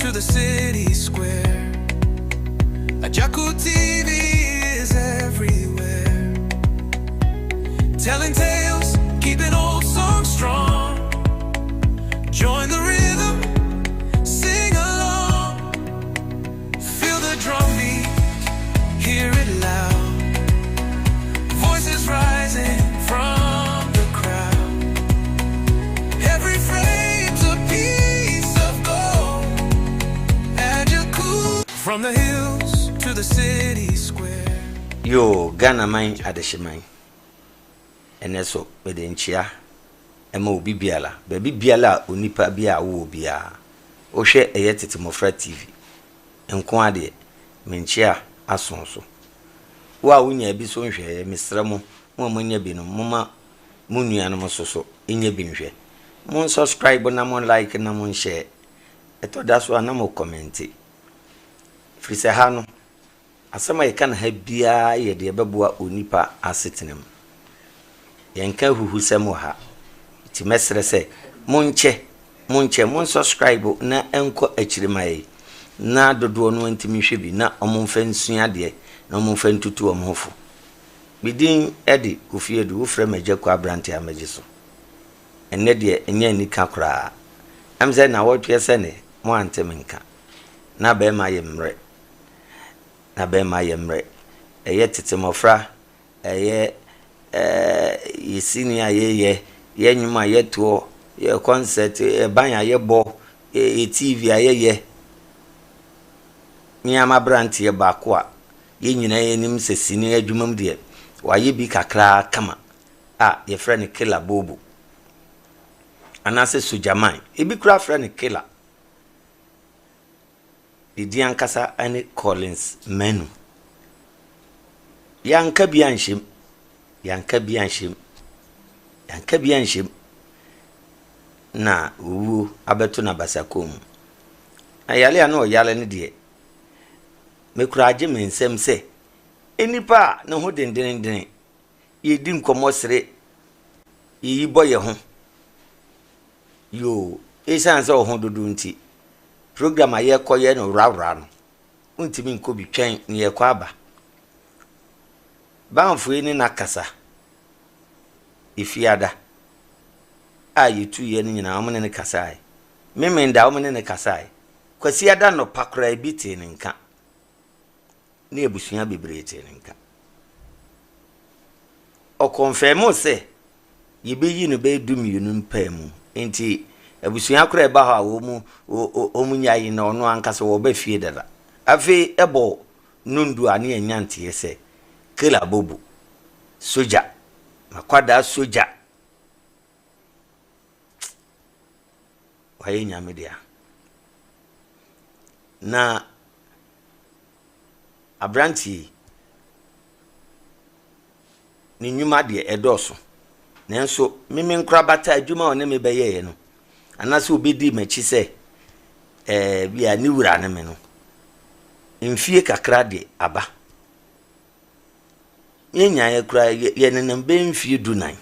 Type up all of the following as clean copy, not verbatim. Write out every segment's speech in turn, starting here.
to the city square, Agyakoo TV is everywhere. Telling tales, keeping old songs strong. Join the rhythm, sing along. Feel the drum beat, hear it loud. Voices rising from the crowd. Every frame's a piece of gold. Agyakoo. From the hills to the city square. Yo, Ghana man adehyeman. Ɛnɛ so mede nkyea ɛma obi biara, baabi biara a onipa bi a wowɔ biara. Wohwɛ ɛyɛ Tete Mmɔfra TV nko adeɛ, menkyea aso so. Wo a wonya bi so nhwɛeɛ, mesrɛ mo, mo a moanya bi no, moma mo nuanom so so ɛnya bi nhwɛ. Mo subscribe na mo like na mo nhyɛ. Ɛtɔ da so a na mo comment. Firi sɛ ha no, asɛm a yɛka no ha biara yɛ deɛ ɛbɛboa onipa asetena mu. Yɛnka ahuhusɛm wɔ ha. Nti mɛsrɛ sɛ monkyɛ, monkyɛ, mon subscribe na ɛnkɔ akyiri ma yɛn. Na dodoɔ no ntumi nhwɛ bi na ɔmo mfa nsua adeɛ na ɔmo mfa ntutu ɔmo ho fo. Me din ɛde Kofi Adu, wofrɛ me Agya Kɔ Aberante a mɛgye so. Ɛnnɛ deɛ ɛnyɛ anika koraa. Ɛm sɛ nawɔtwe sɛ ne mo ante me nka. Na bɛrima yɛ mmerɛ. Na bɛrima yɛ mmerɛ. Ɛyɛ tete mmɔfra, ɛyɛ yɛ sini a yɛyɛ, yɛ nnwom a yɛtoɔ, yɛ concert, yɛ ban a yɛbɔ, yɛ TV a yɛyɛ. Me ara m'aberanteɛ baako a yɛn nyinaa yɛnim sɛ sini adwuma mu deɛ, wayɛ bi kakraa kama a yɛfrɛ no Killer Bobo. Anaasɛ Sogyaman. Ebi koraa frɛ no Killer. Ne din ankasa ne Collins Manu. Yɛanka bi anhyɛm. Yɛanka bi anhyɛm. Yɛanka bi anhyɛm. Na owuo abɛto n'abasakɔn mu. Na yare a na ɔyare no deɛ, mekura agye me nsam sɛ nnipa a ne ho dendenden yɛdi nkɔmmɔ sere, yɛyi bɔ yɛn ho. Yoo, ɛsiane sɛ ɔho dodo nti, program a yɛrekɔyɛ no wrawra no, wontumi nkɔ bi twɛn na yɛkɔ aba. Bamfo yi ne n'akasa efiada a yɛtuiɛ no nyinaa wɔn ne no kasaeɛ. Memenda wɔn ne no kasaeɛ. Kwasiada nnɔpa koraa ebi tee ne nka. Ne abusua bebree tee ne nka. Ɔconfirm sɛ yɛbɛyi no bɛyɛ 12 mpaa mu. Nti abusua koraa ɛba hɔ a wɔn nya yi na ɔno ankasa wɔba fie dada. Afei ɛbɔ nundu a ne yɛnya nteɛ sɛ Killer Bobo, sogya, makwadaa sogya. Wayɛ Nyame dea. Na aberanteɛ yi, ne nnwuma deɛ ɛdɔɔso. Nanso meme nkorabata adwuma a ɔne me bɛyɛeɛ no, anaasɛ obɛdi m'akyi sɛ bi a ne wura ne me no, mfie kakra de aba. Yɛnyaeɛ koraa yɛnenam bɛyɛ mfie 14.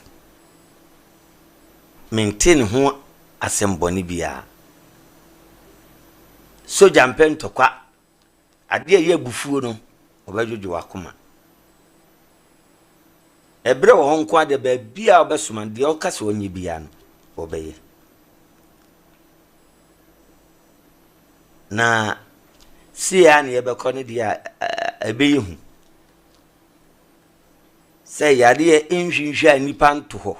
Mente ne ho asɛm bɔne biara. Sogya mpɛ ntɔkwa. Adeɛ a ɛyɛ abufuo no, ɔbɛdwodwo w'akoma. Ɛberɛ wɔ hɔ nko ara deɛ baabi a wobɛsoma no, deɛ ɔka sɛ ɔnyɛ biara no, ɔbɛyɛ. Na sei a na yɛbɛkɔ no deɛ a ɛbɛyɛ hu. Sɛ yareɛ nhwinhwi a nnipa nto hɔ.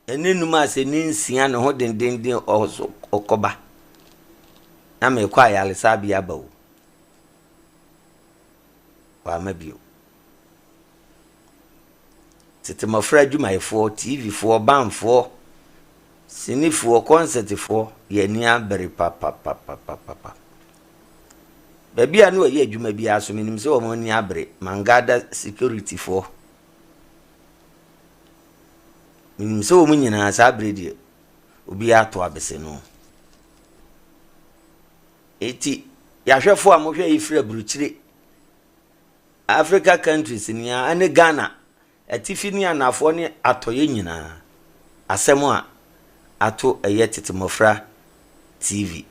Ɛne num a sɛ ne nsia ne ho dendenden ɔso ɔkɔba. Na mekɔ ayaresabea aba o. Wama bio. Tete mmɔfra adwumayɛfoɔ, TV foɔ, banfoɔ, sinifoɔ, concertfoɔ, yɛn ani abere papapapapapa. Baabi a na wɔyɛ adwuma biara so, menim sɛ wɔn ani abere. Mangada securityfoɔ. Menim sɛ wɔn nyinaa saa abere deɛ, obiara ato abese no. Eti yɛahwɛfoɔ a mohwɛ yi firi aburokyire, Africa countries nyinaa ne Ghana, atifi ne anafoɔ ne atɔeɛ nyinaa, asɛm a ato ɛyɛ Tete Mmɔfra TV.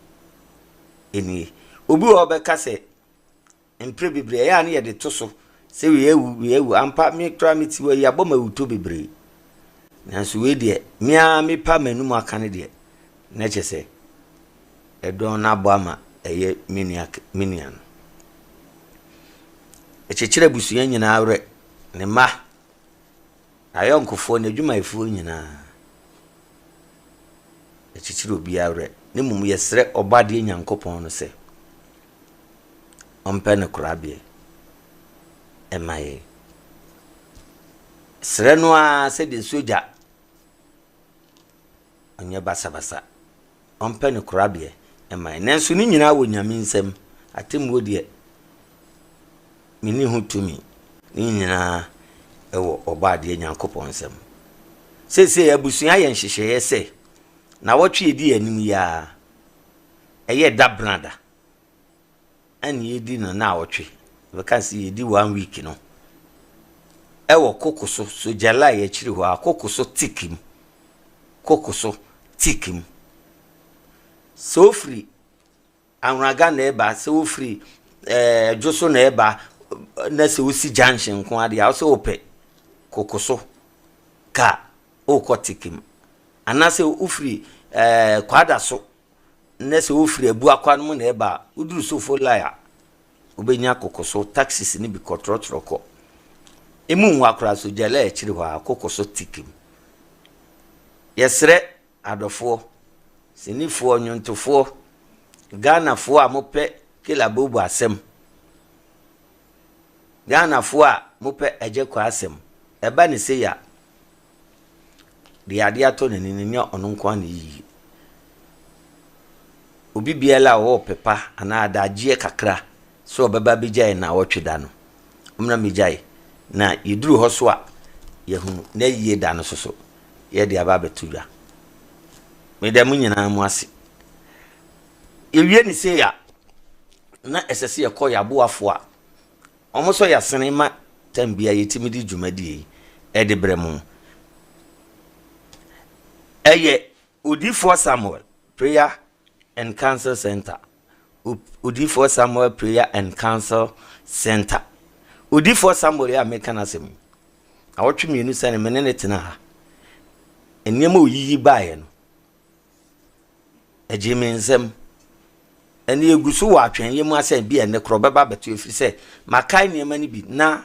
Nie. Obi wɔ hɔ a ɔbɛka sɛ, mprɛ bebree ɛyɛ a ne yɛde to so sɛ wei awu, wei awu. Ampa, me koraa mete hɔ yi, abɔ m'awuto bebree. Nanso wei deɛ, me ara mepa m'anum aka no deɛ, na kyerɛ sɛ ɛdɔn no abɔ ama ɛyɛ me nua me nua no. Ɛkyekyere abusua nyinaa werɛ, ne mma, n'ayɔnkofoɔ, n'adwumayɛfoɔ nyinaa. Ɛkyekyere obiara werɛ. Na mmom yɛsrɛ Ɔbɔadeɛ Nyankopɔn no sɛ ɔmpɛ no korabeɛ mma yɛn. Srɛ no ara sɛdeɛ sogya ɔnyɛ basabasa, ɔmpɛ no korabeɛ mma yɛn. Nanso ne nyinaa wɔ Nyame nsam. Atemmuo deɛ, menni ho tumi. Ne nyinaa wɔ Ɔbɔadeɛ Nyankopɔn nsam. Seesei abusua ayɛ nhyehyɛeɛ sɛ, nawɔtwe a ɛdi yɛn anim yi ara, ɛyɛ da benada, ɛna yɛdi no naawɔtwe, yɛbɛka sɛ yɛdi one week no, ɛwɔ koko so, Sogyalai akyiri hɔ a, koko so tik mu, koko so tik mu. Sɛ wofiri Anwraga na ɛba, sɛ wofiri ɛɛ eh, Dwoso na ɛba, na sɛ wosi junction nko adeɛ a, wosɛ wopɛ koko so kaa, wokɔ tik mu. Anaasɛ wofiri ɛɛ eh, Kwada so na sɛ wofiri Abuakwa no mu na ɛba a, woduru Sofo line a, wobɛnya koko so taxis no bi kɔ trɔtrɔ kɔ. Emu nwa koraa so gyala akyiri hɔ a, koko so tik mu. Yɛsrɛ adɔfoɔ, sinifoɔ, nnwontofoɔ, Ghanafoɔ a mopɛ Kela Bobo asɛm, Ghanafoɔ a mopɛ Agyekwa asɛm, ɛba ne sei a, deɛ adeɛ atɔ n'ani no, nyɛ ɔno nko ara na ɛyiyi. Obi biara a ɔwɔ ɔpɛ pa anaa adagyeɛ kakra sɛ ɔbɛba abɛgyae nnawɔtwe da no, ɔmmra mmɛgyae. Na yɛduru hɔ so a, yɛahunu n'ayie da no so so, yɛde aba abɛto dwa. Meda mo nyinaa mo ase. Yɛwie ne sei a, na ɛsɛ sɛ yɛkɔ yɛn aboafoɔ a wɔsɔ yɛn asene ma tam biara yɛtumi de dwumadie yi de brɛ mo. Ɛyɛ Odiyifoɔ Samuel Prayer and Counsel Center. Odiyifoɔ Samuel Prayer and Counsel Center. Odiyifoɔ Samuel yi a meka n'asɛm yi, awɔtwe mmienu sɛne me ne ne tena ha. Nneɛma a oyiyi baeɛ no, ɛgyee me nsam. Ɛnna egu so wɔ atwɛnyɛ mu asɛ bi a ɛnɛ korɔ ɔbɛba abɛto ɛfiri sɛ makae nneɛma no bi na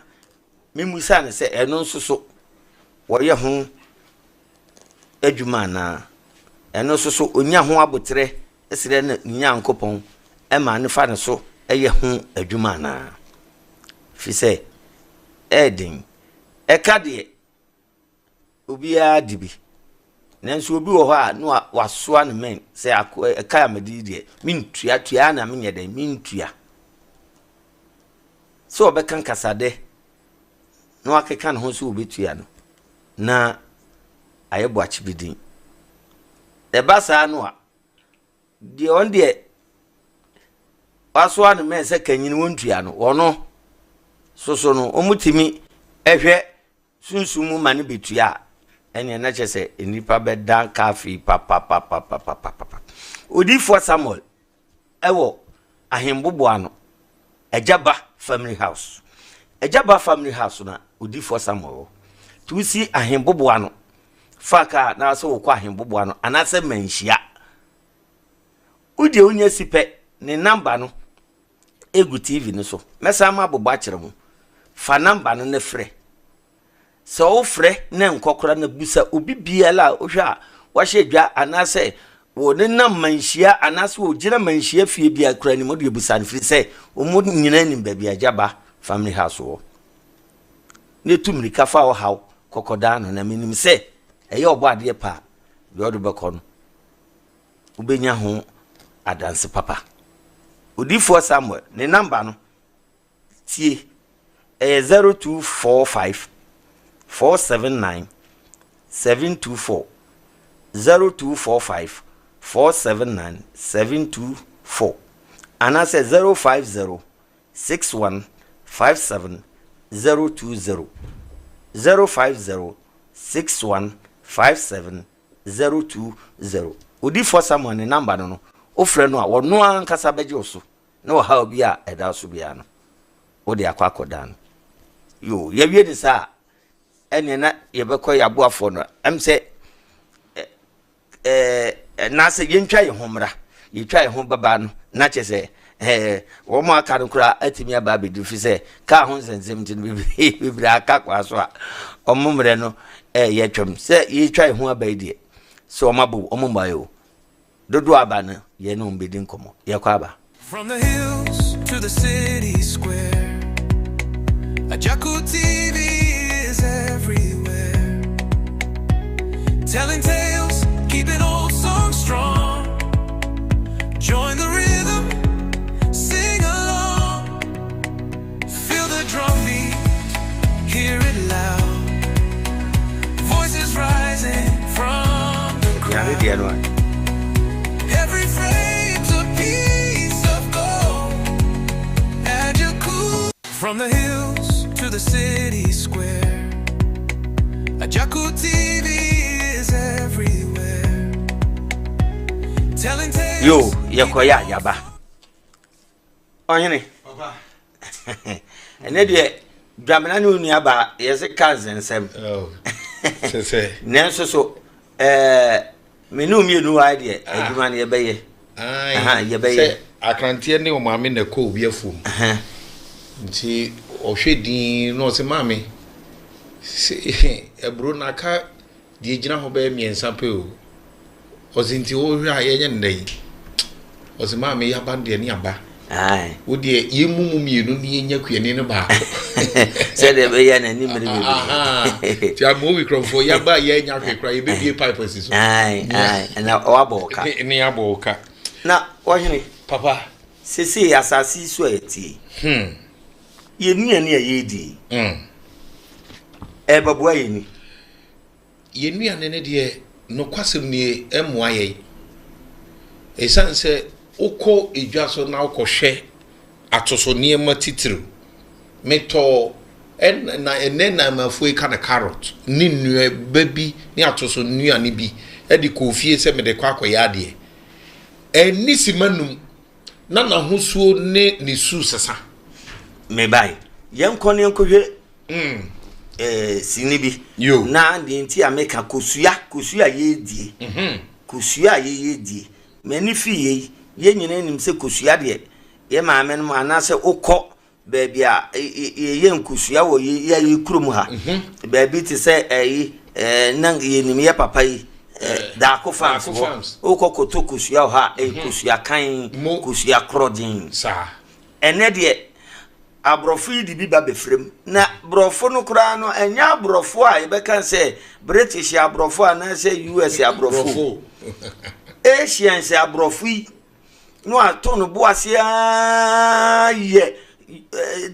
memusa no sɛ ɛno nso so wɔyɛ ho adwuma anaa. Ɛno nso so onya ho aboterɛ srɛ ne Nyankopɔn ma no fa ne so yɛ ho adwuma anaa. Ɛfiri sɛ ɛyɛ den. Ɛka deɛ obiara di bi. Nanso obi wɔ hɔ a na wasoa ne mɛn sɛ ɛka a mede yi deɛ mentua tua na menyɛ dɛn mentua. Sɛ ɔbɛka nkasadɛ na wakeka ne ho sɛ ɔbɛtua no na ayɛ boakye bi din. Ɛba saa no a, deɛ ɔno deɛ wasoa ne mɛn sɛ kanyini wɔntua no, ɔno soso no wɔtumi hwɛ sunsum mu ma no bɛtua a, ɛneɛ na kyerɛ sɛ nnipa bɛda kaafii papapapapapapa. Odiyifoɔ Samuel ɛwɔ ahemboboa no, Agya Ba Family House. Agya Ba Family House na Odiyifoɔ Samuel wɔ. Nti wosi ahemboboa no, fa kaa na sɛ wokɔ ahemboboa no anaasɛ manhyia. Wodeɛ wonya si pɛ, ne namba no egu TV no so. Mɛsan mabobɔ akyerɛ mo. Fa namba no na frɛ. Sɛ wofrɛ na ɛnkɔ koraa na bisa obi biara a wohwɛ a wahyɛ dwa anaasɛ wɔnenam manhyia anaasɛ wɔgyina manhyia fie bi a koraa nim wode bisa no firi sɛ wɔn nyinaa nim baabi a Gyaba family house wɔ. Na ɛtu mmirika fa ɔhaw kɔkɔdaa no na menim sɛ ɛyɛ ɔbɔ adeɛ pa a deɛ ɔde bɛkɔ no wobɛnya ho adanse papa. Odiyifoɔ Samuel ne namba no tie ɛyɛ 0245 479 724 0245 479 724 anaasɛ 050 61 57 020 050 61 57 020. Odiyifoɔ Samuel ne namba no no, Wofrɛ no a, ɔno ankasa bɛgye wo so na ɔhaw bi a ɛda so biara no, wode akɔ akɔdan no. Yoo, yɛwie ne saa a, ɛneɛ na yɛbɛkɔ yɛn aboafoɔ no. Ɛm sɛ ɛɛ anaasɛ yɛntwa yɛn ho mmra. Yɛtwa yɛn ho bɛba no, na kyerɛ sɛ ɛɛ wɔn a aka no koraa atumi aba abɛdu fi sɛ kaa ho nsɛnsɛm nti no bebree bebree aka kwa so a wɔn mmerɛ no ɛyɛ twam. Sɛ yɛtwa yɛn ho aba yi deɛ, sɛ wɔn abɔ wɔn mmaeɛ o. Dodoɔ aba no, yɛne wɔn bɛdi nkɔmmɔ. Yɛkɔ aba. From the hills to the city square, Agyarko TV is everywhere. Telling tales, keeping old songs strong. Join the rhythm, sing along. Feel the drum beat, hear it loud. Voices rising from the Aduane crowd. deɛ no a. Every frame's a piece of gold. Agyaku. From the hills to the city square, Agyarko TV is everywhere. Telling tales. Yo, yɛkɔyɛ a yaba. Ɔhene. Ɛnɛ deɛ Dwamena ne wo nua ba yɛsɛ ka nsɛnsɛm. Oh, sɛ sɛ. Nanso so ɛɛ me ne wo mmienu wa deɛ adwuma no yɛbɛyɛ. Ae, Aha, yɛbɛyɛ. Sɛ akranteɛ ne ɔmaame na ɛkɔ obi afuom. Nti ɔhwɛ din na ɔsɛ maame sɛ aburo no aka deɛ gyina hɔ bɛyɛ 3 pɛ o. Ɔsɛ nti wɔhwɛ a yɛnyɛ nnɛ yi. Ɔsɛ maame yaba deɛ ne aba. Wo deɛ yɛmu mu mmienu ne yɛnya kuani no baako. Sɛdeɛ ɛbɛyɛ n'anim mmere Aha. bebree. Nti ama owi kurɔfoɔ yaba a yɛnya hwee koraa yɛbɛbie pipe asi so. Ae, ae, na wabɔ wo ka. Ne abɔ wo ka. Na ɔhene. Papa. Sesei asase yi so a yɛte yi, yɛn nnuane a yɛredi yi, ɛrebɛboa yɛn ni. Yɛn nnuane no deɛ, nokwasɛm nie, ɛmmoa yɛn. Ɛsiane sɛ wokɔ edwa so na wokɔhwɛ atoso nneɛma titiriw, metɔɔ ɛn na ɛnɛ Naamanfoɔ yi ka no carrot ne nnuaba bi ne atoso nnuane bi de kɔɔ fie sɛ mede kɔ akɔyɛ adeɛ. Ɛnni sima num na n'ahosuo ne ne su sesa. Mebae. Yɛnkɔ na yɛnkɔhwɛ eh, sini bi. Yo. Na deɛ nti a meka kosua, kosua a yɛredie. Kosua a yɛyɛdie. M'ani fii yei, yɛn nyinaa nim sɛ kosua deɛ, yɛ maame nom anaasɛ wokɔ baabi a yɛyɛ nkosua wɔ yɛ yɛ kurom ha. Baabi te sɛ ɛyi, na yɛnim yɛ papa yi, Daako Farms Daako hɔ. Farms. Wokɔ kɔtɔ kosua wɔ ha a, ɛyɛ kosua kann, kosua korɔgyen. Saa. Ɛnɛ deɛ, aborɔfo yi de bi ba bɛfrɛ mu. Na borɔfo no koraa no, ɛnyɛ aborɔfo a yɛbɛka sɛ British aborɔfo anaasɛ US aborɔfo. Borɔfo. Asians aborɔfo yi na wato no bo ase ara yɛ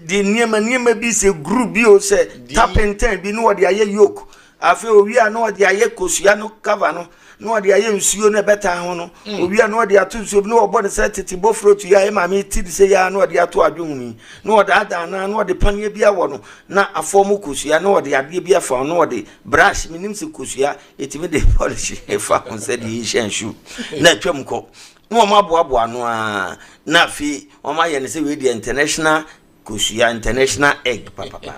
de nneɛma nneɛma bi sɛ guru bi o sɛ tapentɛn bi na wɔde ayɛ yoke. Afei owie a na wɔde ayɛ kosua no cover no na wɔde ayɛ nsuo na ɛbɛtaa ho no. Owie a na wɔde ato nsuo bi na wɔbɔ no sɛ tete bofrot yi a ɛyɛ maame ti de sɛ yi a na wɔde ato adwo ho yi na wɔdaadaa no a na wɔde paneɛ bi awɔ no na afɔm kosua na wɔde adeɛ bi afa ho na wɔde brush menim sɛ kosua yɛtumi de polish fa ho sɛdeɛ yɛhyɛ nsuo na atwam kɔ na wɔn aboaboa ano a na afei wɔn ayɛ no sɛ wei deɛ international kosua, international egg papapa.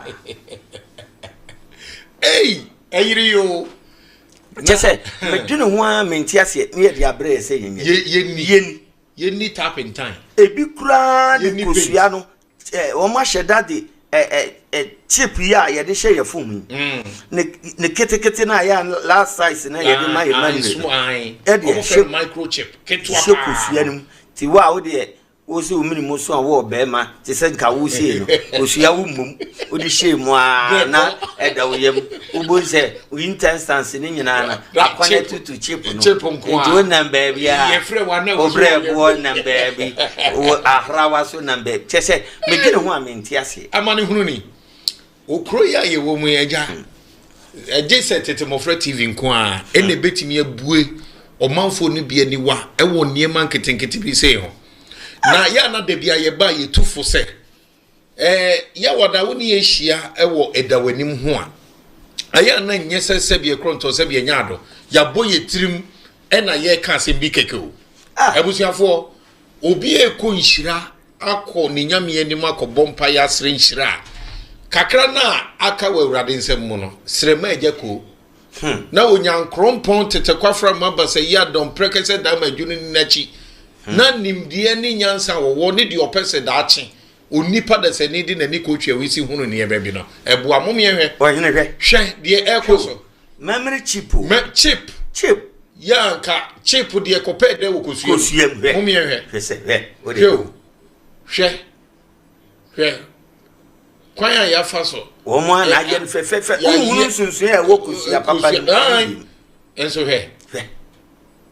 Ei, ɛyere yi o. Kyɛ sɛ medwene ho ara mente aseɛ ne yɛde abrɛ yɛ sɛ yɛnyɛ. Yɛnni. Yɛnni. Yɛnni turpentine. Ebi koraa de Yɛnni kosua paint. no, wɔn ahyɛ da de chip yi a yɛde hyɛ yɛ phone yi. Ne ketekete na yɛ a last size na yɛde ma yɛ ma ne. Ɛde Ɛde hyɛ microchip ketewa hyɛ paa. Kosua no mu. Ti wo a wo deɛ wo sɛ wo mene mu so a wo ɔbɛrima te sɛ nka wo sei no kosua wo mmom wode hyɛ mu a na ɛda wo yam wobɛhu sɛ wo intestines ne nyinaa no akɔnɛ tutu chip no Chip nko a. nti wonam baabi a Yɛfrɛ wo a na wo so wobrɛ wɔyɛ. boɔ nam baabi wo ahrawa so nam baabi kyɛ sɛ medwene ho a mente aseɛ. Ama ne hunu ni okuro yi a yɛwɔ mu yi agya ɛgye sɛ Tete Mmɔfra TV nko a ɛna ɛbɛtumi abue ɔmanfoɔ no bi aniwa ɛwɔ nneɛma nketenkete bi sei ho na yɛ ana da bi a yɛba a yɛtu fo sɛ yɛwɔ wo ne yɛhyia ɛwɔ ɛda w'anim ho a ɛyɛ ana nyɛ sɛ sɛbi ɛkorɔntɔ sɛbi ɛnya ado yɛabɔ yɛ tirim ɛna yɛreka asɛm bi kɛkɛ o. Ah. Abusuafoɔ, obi rekɔ nhyira akɔ ne Nyame anim akɔbɔ mpaeɛ asrɛ nhyira a, kakra no a aka wɔ Awurade nsam mu no, srɛ ma Agya Koo. Hmm. Na Onyankorɔmpɔn tete kwafra ma basayi adɔm prɛkɛsɛ daa ma adwunu ne n'akyi. Hmm. Na nimdeɛ ne nyansa a wɔwɔ ne deɛ ɔpɛ sɛ daakye onipa dasani de n'ani kɔtwa wisi hunu nneɛma bi no, ɛboa. Mom yɛnhwɛ. Ɔhene hwɛ. Hwɛ deɛ ɛrekɔ so. Memory chip o. Mɛ chip. Chip. Yɛ anka chip deɛ kɔpɛ dɛ wɔ kosua mu. Kosua mu hwɛ. Mom yɛn hwɛ. Hwɛ sɛ hwɛ. Hwɛ o. Hwɛ. Hwɛ. Kwan a yɛafa so. Wɔn a na ayɛ no fɛfɛɛfɛ. Wohunu nsunsuan a ɛwɔ kosua papa no mu. Nso hwɛ. Hwɛ.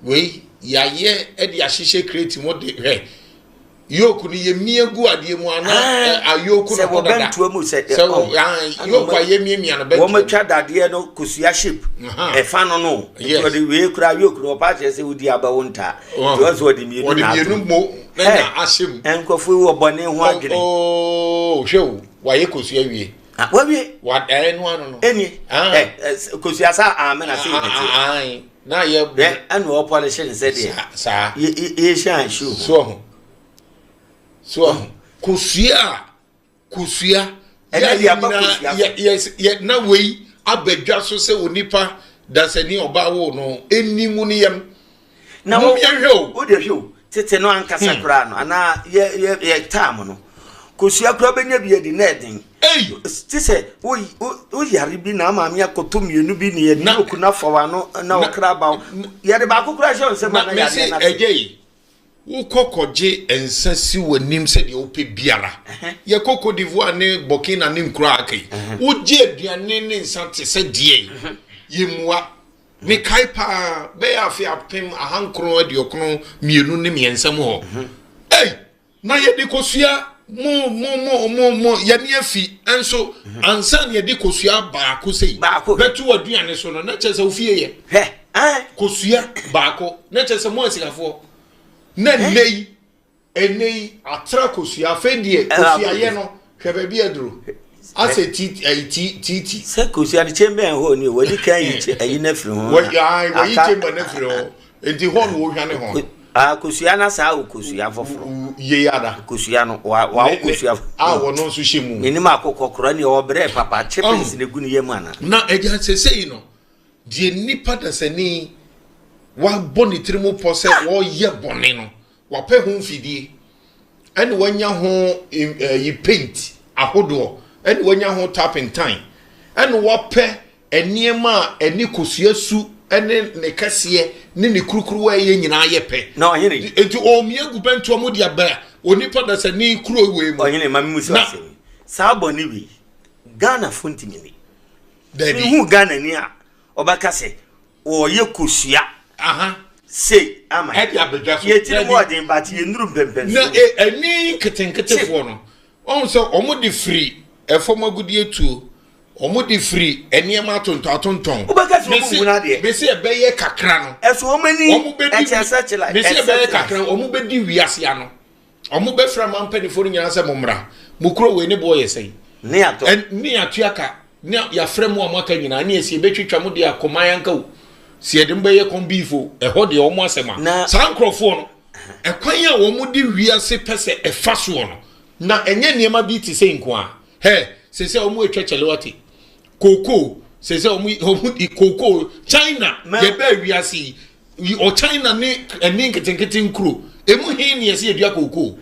Wei yɛayɛ de ahyehyɛ crate mu de hwɛ. Yoke no yɛmia gu adeɛ mu ana ayoku no hɔ dada. Sɛ wɔbɛntoa mu sɛ sɛ wɔ yoke a yɛmiamia no bɛntoa mu. Wɔatwa dadeɛ no kosua shape. Ɛfa no no. Yes. Wɔde wei kura yoke no wɔpa akyerɛ sɛ wodi aba wo ntaa. Nti wɔn sɛ wɔde mmienu na ato. Wɔde mmienu mo na na ahyɛ mu. Nkurɔfoɔ yi wɔ bɔne ho adwene. Oo hwɛ o wayɛ kosua wie. Wawie. Wa ɛɛ no ano no. Ɛnie. Ɛ kosua sa amena sɛ yɛ na yɛ. Hwɛ ɛna ɔpɔlehye ne sɛ deɛ. Saa. Yɛ yɛ hyɛ shoe. So ho. So ho. Kosua a kosua. Ɛnɛ deɛ aba kosua. Yɛ yɛ yɛ na wei aba dwa so sɛ onipa dasani ɔbaa wo no ɛni ngu ne yam. Na wo yɛhwɛ o. Wo deɛ hwɛ o tete no ankasa hmm. koraa no anaa yɛ yɛ yɛ taam no kosua koraa bɛnya bi adi na ɛden. Te sɛ wo wo yare bi na maame akɔtɔ mmienu bi ne yɛde yoku na fa w'ano na ɔkra ba wo yɛde baako koraa hyɛ wo nsam na yadeɛ no ase. Ɛgya yi wokɔ kɔgye nsa si w'anim sɛdeɛ wopɛ biara yɛkɔ Cote d'Ivoire ne Burkina ne nkuro a aka yi wogye aduane ne nsa te sɛ deɛ yɛmmua mekae paa bɛyɛ afe 1992 mu hɔ ei na yɛde kosua mo mo mo mo mo yɛne afi nso ansa na yɛde kosua baako sei baako bɛto aduane so no na kyerɛ sɛ ofie yɛ hwɛ ɛn kosua baako na kyerɛ sɛ mo asikafoɔ na nnɛ yi ɛnɛ yi atra kosua afei deɛ kosua yɛ no hwɛ baabi aduro asɛ ti ɛyi ti ti ti. Sɛ kosua no chamber and hall ni o wɔde kan yi ɛyi na firi ho. Wɔyi ayi wɔyi chamber na firi ho nti hɔ na wɔhwane ho. Ah kosua na saa o kosua foforɔ. Yie ada. Kosua no wa wa o kosua. A wɔn nso hyɛ mu. Menim akokɔ korɔ ne ɔbrɛ papa chippings na egu ne yam ana. Na ɛgya sɛsɛyi no deɛ nipa dasani wabɔ ne tiri mu pɔ sɛ wɔyɛ bɔne no wapɛ ho mfidie ɛna wanya ho ɛyi paint ahodoɔ ɛna wanya ho turpentine ɛna wapɛ nneɛma a ɛne kosua su ɛne ne kɛseɛ ne ne kurukuruwa ɛyɛ nyinaa yɛ pɛ. Na ɔhene. Nti ɔmia gu bɛntoa mu de aba onipa dasani kuro wei mu. Ɔhene ma me mu so asɛm yi. Saa bɔne wei Ghana fo ntumi ni. Dabi. Mehu Ghana ni a ɔbɛka sɛ ɔyɛ kosua. Sei ama ɛde abɛdwa so. Yɛ tiri mu ɔden but yɛ nuru mpɛmpɛnso. Na ɛni nketenketefoɔ no ɔn sɛ wɔn de firi ɛfɔm agudeɛ tuo wɔn de firi nneɛma atontɔn atontɔn. Wobɛka sɛ wɔn mu adeɛ. Mesi ɛbɛyɛ kakra no. Ɛso wɔn ani ɛkyɛ sɛ kyela. Mesi ɛbɛyɛ kakra wɔn bɛdi wiase ano. Wɔn bɛfrɛ aman mpanimfoɔ no nyinaa sɛ mo mmra mo kuro wei ne boɔ yɛ sɛn. Ne atɔ. Ne atua ka ne yɛafrɛ mo a mo aka nyinaa ne yɛsi yɛbɛtwitwa mo deɛ akɔman anka o si yɛde mo bɛyɛ kɔn beef o ɛhɔ deɛ wɔn asɛm a saa nkurɔfoɔ no ɛkwan a wɔn de wiase pɛ sɛ ɛfa soɔ no na ɛnyɛ nneɛma bi te sɛ nko a hɛ sɛ sɛ wɔn atwa kyɛlewate kookoo sɛ sɛ wɔn wɔn kookoo China yɛbɛɛ wiase yi Wɔ China ne ɛne nketenkete nkuro, emu he ne yɛsɛ yɛdua kookoo?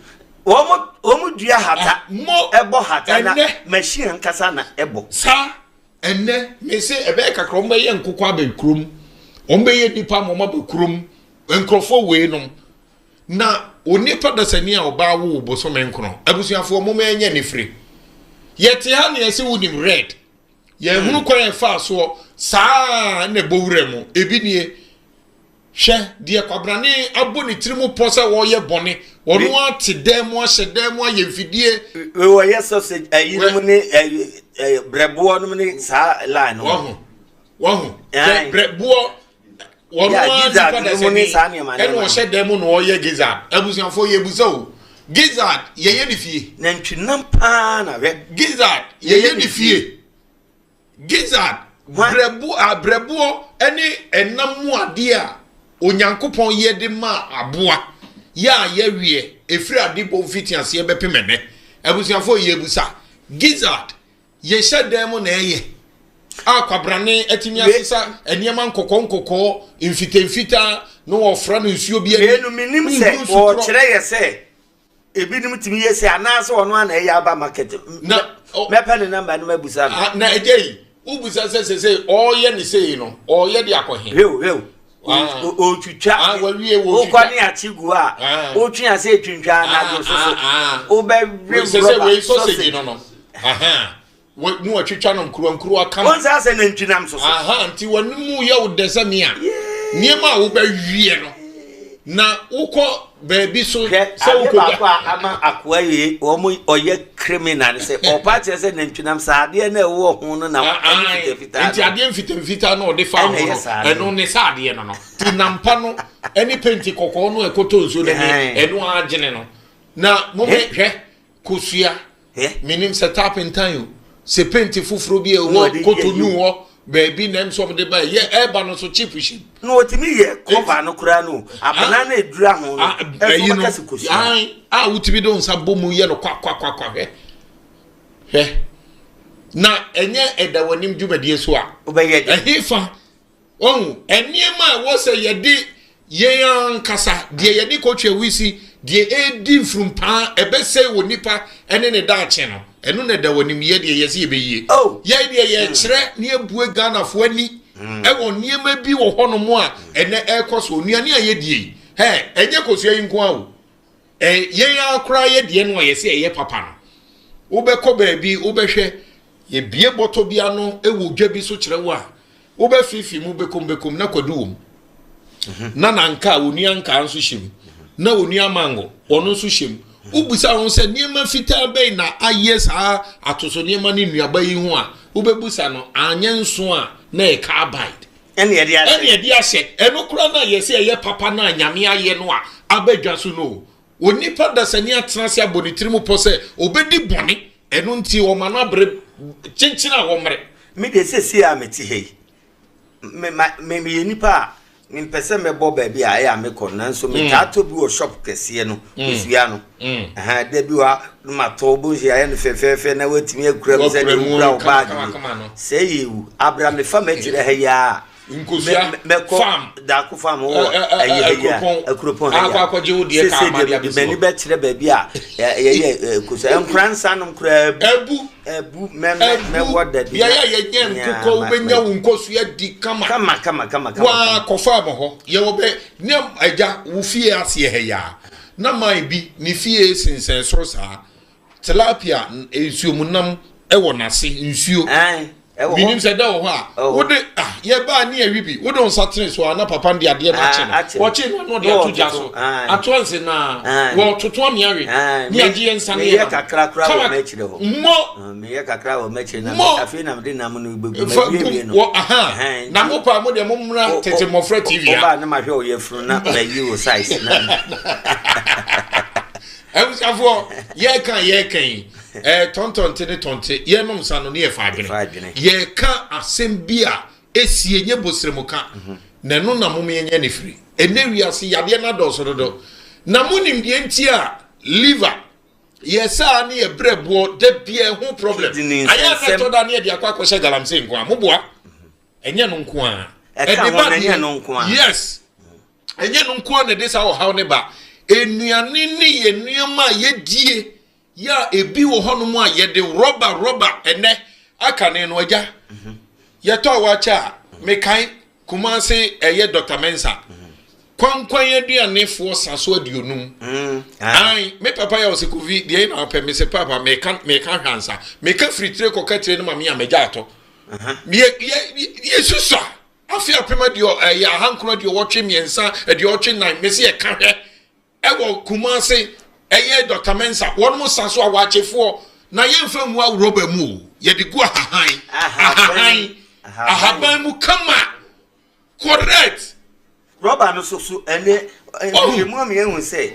Wɔn wɔn dua hata. Ah, mo ɛbɔ hata na ɛnɛ machine ankasa na ɛbɔ. Saa ɛnɛ mese ɛbɛyɛ kakra wɔn bɛyɛ nkokɔ aba kurom, wɔn bɛyɛ nipa ama wɔn aba kurom, nkurɔfoɔ wei nom na onipa dasani a ɔbaa wo bosome nkono abusuafoɔ mo ɛnyɛ ne firi yɛte ha ne yɛse wonim red Yɛnhunu kwan a ɛfaa soɔ saa na ɛbɔ wura mu. Ebi nie, hwɛ deɛ kwabrane abɔ ne tiri mu pɔ sɛ wɔreyɛ bɔne. Wɔn ate dan mu ahyɛ dan mu ayɛ mfidie. Wɔyɛ sausage ayinom ne brɛboɔ nom ne saa line no. Wahu, wahu. Brɛboɔ wɔn ara nipa dasani ɛna ɔhyɛ dan mu na ɔyɛ gizzard. Abusuafoɔ yɛ busa o. Gizzard yɛyɛ ne fie. Nantwinam paa na hwɛ. Gizzard yɛyɛ ne fie. Gizzard brɛbo abrɛboɔ ɛne ɛnam mu adeɛ a. Onyankopɔn yɛ de maa aboa yɛ a yɛweɛ ɛfiri adebɔ mfitiaseɛ bɛpem ɛnnɛ. Abusuafoɔ yɛbusa, gizzard yɛhyɛ dan mu na ɛyɛ a kwabrane atumi asesa nneɛma nkɔkɔɔ nkɔkɔɔ mfitamfitaa na wɔfra no nsuo bi ani. Wei no menim sɛ wɔkyerɛ yɛ sɛ ebinom tumi yɛ sɛ anaasɛ ɔno ana ɛyɛ aba market na mɛpɛ ne namba no mabusa no. Na ɛgya yi wobisa sɛ sɛ sɛ ɔreyɛ ne sei no ɔreyɛ de akɔ he. Hwɛw hwɛw ɔtwitwa wokɔ ne akye gu a wotwe ase etwintwa anadwo so so wobɛwe rɔba sausage no no ne watwitwa no nkuruwa nkuruwa kama. Wɔn sɛ asɛ nantwi nam so so. Aha nti wɔn mu yɛ wo dɛ sɛ mea nneɛma a wobɛweɛ no na wokɔ baabi so sɛ wokɔ baako a ama akoa yi wɔn ɔyɛ criminal sɛ ɔpa kyerɛ sɛ nantwi nam sɛ adeɛ na ɛwɔ ho no na ɛne fitafitaa nti adeɛ mfitamfitaa na ɔde fa ho no ɛno ne sɛ adeɛ no no ti nampa no ɛne penti kɔkɔɔ no ɛkɔtɔ nsuo no ne ɛno agyene no na mo hwɛ Kosua, menim sɛ tapentan o, sɛ penti foforɔ bi a ɛwɔ Cotonou hɔ baabi na ɛm sɛ wɔde ba yɛ ɛba no so cheap hyɛm. Na wɔtumi yɛ cover no koraa no abena no ɛdura ho no ɛso bɛka sɛ kosua. A wotumi de wo nsa bɔ mu yɛ no kwakwakwa hwɛ hwɛ na ɛnyɛ ɛda w'anim dwumadie so a wobɛyɛ de ɛhefa Wahu? Nneɛma a ɛwɔ sɛ yɛde yɛn ankasa, deɛ yɛde kɔtwe awisi, deɛ ɛredi mfurumpaa, ɛbɛsɛe wɔ nipa ne ne daakye no, ɛno na ɛda w'anim. Yɛ deɛ yɛsɛ yɛbɛyie. Oh. Yɛn deɛ yɛkyerɛ ne yɛbue Ghanafoɔ ani hmm. ɛwɔ nneɛma bi wɔ hɔnom a ɛnɛ ɛrekɔ so. Nnuane a yɛdie yi, hɛ, ɛnyɛ kosua yi nko ara o. Ɛ, yɛn ara koraa yɛ deɛ no a yɛsɛ ɛyɛ papa no. Wobɛkɔ baabi, wobɛhwɛ, yɛbie bɔtɔ bi ano wɔ dwa bi so kyerɛ wo a, Wobɛfeefee mu bekombekom na kwadu wom, na nanka a onua nkaa nso hyɛ mu, na onua mango ɔno nso hyɛ mu. Wobisa ho sɛ nneɛma fitaa bɛn na ayɛ saa atoso nneɛma ne nnuaba yi ho a, wobɛbusa no anyɛ nso a na ɛyɛ carbide. Ɛne ɛde ahyɛ. Ɛne ɛde ahyɛ. Ɛno koraa no a yɛsɛ ɛyɛ papa no a Nyame ayɛ no a aba dwa so no o. Onipa dasani atena ase abɔ ne tirim pɔ sɛ ɔbɛdi bɔne, ɛno nti ɔma no abere kyenkyen a wɔmmere. Me deɛ seesei a mete ha yi, me ma me meyɛ nipa a mempɛ sɛ mɛbɔ baabi a ɛyɛ a mekɔ no nanso metaa tɔ bi wɔ shop kɛseɛ no kosua no ɛhɛn da bi wɔ ha na matɔ wobɛhu sɛ yɛayɛ no fɛfɛɛfɛ na woatumi akura mu sɛdeɛ wokura wo baage bi sɛ yɛ ewu abra mefa m'akyirɛ ha yi ara Nkosua farm. Daako farm wɔ ɛyi ha yi a Akuropɔn ha yi a sese deɛ mede m'ani bɛkyerɛ baabi a yɛyɛ nkosua nkora nsa nom koraa abu abu mɛ mɛ mɛwɔ dabi beaeɛ a yɛnyɛ nkokɔ wobɛnya wo nkosua di kama kama kama kama kama waa kɔ farm hɔ yɛwɔ bɛ ne agya wo fie aseɛ ha yi a na man bi ne fie sensɛn soro saa Tilapia nsuomunam wɔ n'ase nsuo. Menim sɛ da wɔ hɔ a wode ah yɛbaa ne awi bi wode wo nsa tene so a na papa no de adeɛ no akye no wɔkye no na ɔde ato gya so ato anse na wɔtoto ame awe ne agye yɛn nsa ne yɛn kakra kora wɔ m'akyire hɔ mmɔ meyɛ kakra wɔ m'akyire na afei na mede nam no bɛgu mawiewie no wɔ aha na mo paa mo deɛ mo mmra tete mmɔfra tv a wobaa ne mahwɛ wo yɛfunu na mayi wo size na Abusuafoɔ, yɛreka a yɛreka yi, ɛɛ tɔntɔnte ne tɔnte, yɛnom nsa no ne yɛfa adwene. Yɛreka asɛm bi a esie nye bosrɛmuka, mhm. na ɛno na mom yɛnyɛ ne firi. Ɛnɛ wiase yadeɛ no adɔɔso dodo. Na monim deɛ nti a liver yɛ saa ne yɛ brɛboɔ da bia ɛho problem. Ayɛ a na ɛtɔ da ne yɛde akɔ akɔhyɛ galamsey nko a, moboa. Ɛnyɛ no nko a. Ɛka ho na ɛnyɛ no nko a. Yes. Ɛnyɛ no nko ara na ɛde saa ɔhaw no ba. Nnuane ne yɛn nneɛma a yɛdie yɛ a ebi wɔ hɔnom a yɛde rɔba rɔba ɛnɛ aka ne no agya. Mhm. Yɛtɔ awakyɛ a mekae Kumase ɛyɛ Dr. Mensa. Mhm. Kwankwan aduanefoɔ sa so aduonum. Mm, Ai, me papa yɛ ɔsɛ kofi deɛ na ɔpɛ me sɛ papa meka meka hwansa. Meka firi tire kɔka tire no ma me a magya atɔ. Yɛ yɛ yɛsusua. Afe apem aduɔ ɛyɛ ahankron aduɔwɔtwe mmiɛnsa aduɔwɔtwe nan mesi ɛka hwɛ ɛwɔ Kumase ɛyɛ Dr. Mensa wɔn mo sa so awakyefoɔ na yɛnfa ngu awurɔba mu o yɛde gu ahahan ahahan ahaban mu kama correct. Rɔba no so so ɛnɛ nhwehwɛmu ama yɛahu sɛ.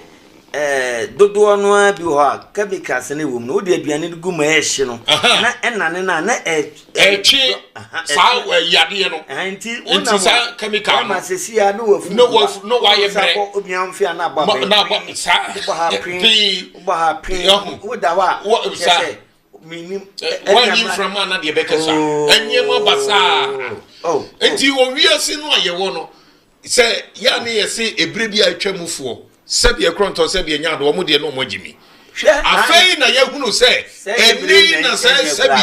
Ɛɛ, dodoɔ no ara bi wɔ hɔ a chemicals no wɔ mu no, wode aduane no gu mu a ɛhye no, na ɛnane no a na ɛtwe saa yadeɛ no. Nti nti saa chemical no wama sɛsi a na wafu na wafu na wayɛ mmerɛ obia mfe a na abɔ abɛn na abɔ saa wobɔ ha pii wobɔ ha pii woda hɔ a kyerɛ sɛ menim wanyi mframa na deɛ bɛkɛ sa nneɛma basaa. Nti wɔ wiase no a yɛwɔ no, Sɛ yɛ a ne yɛ se ebere bi a atwa mu foɔ sɛbi ɛkorɔntɔ sɛbi ɛnya ado wɔn deɛ na wɔn agye mi. Afei na yɛhunu sɛ ɛnɛ yi na sɛ sɛbi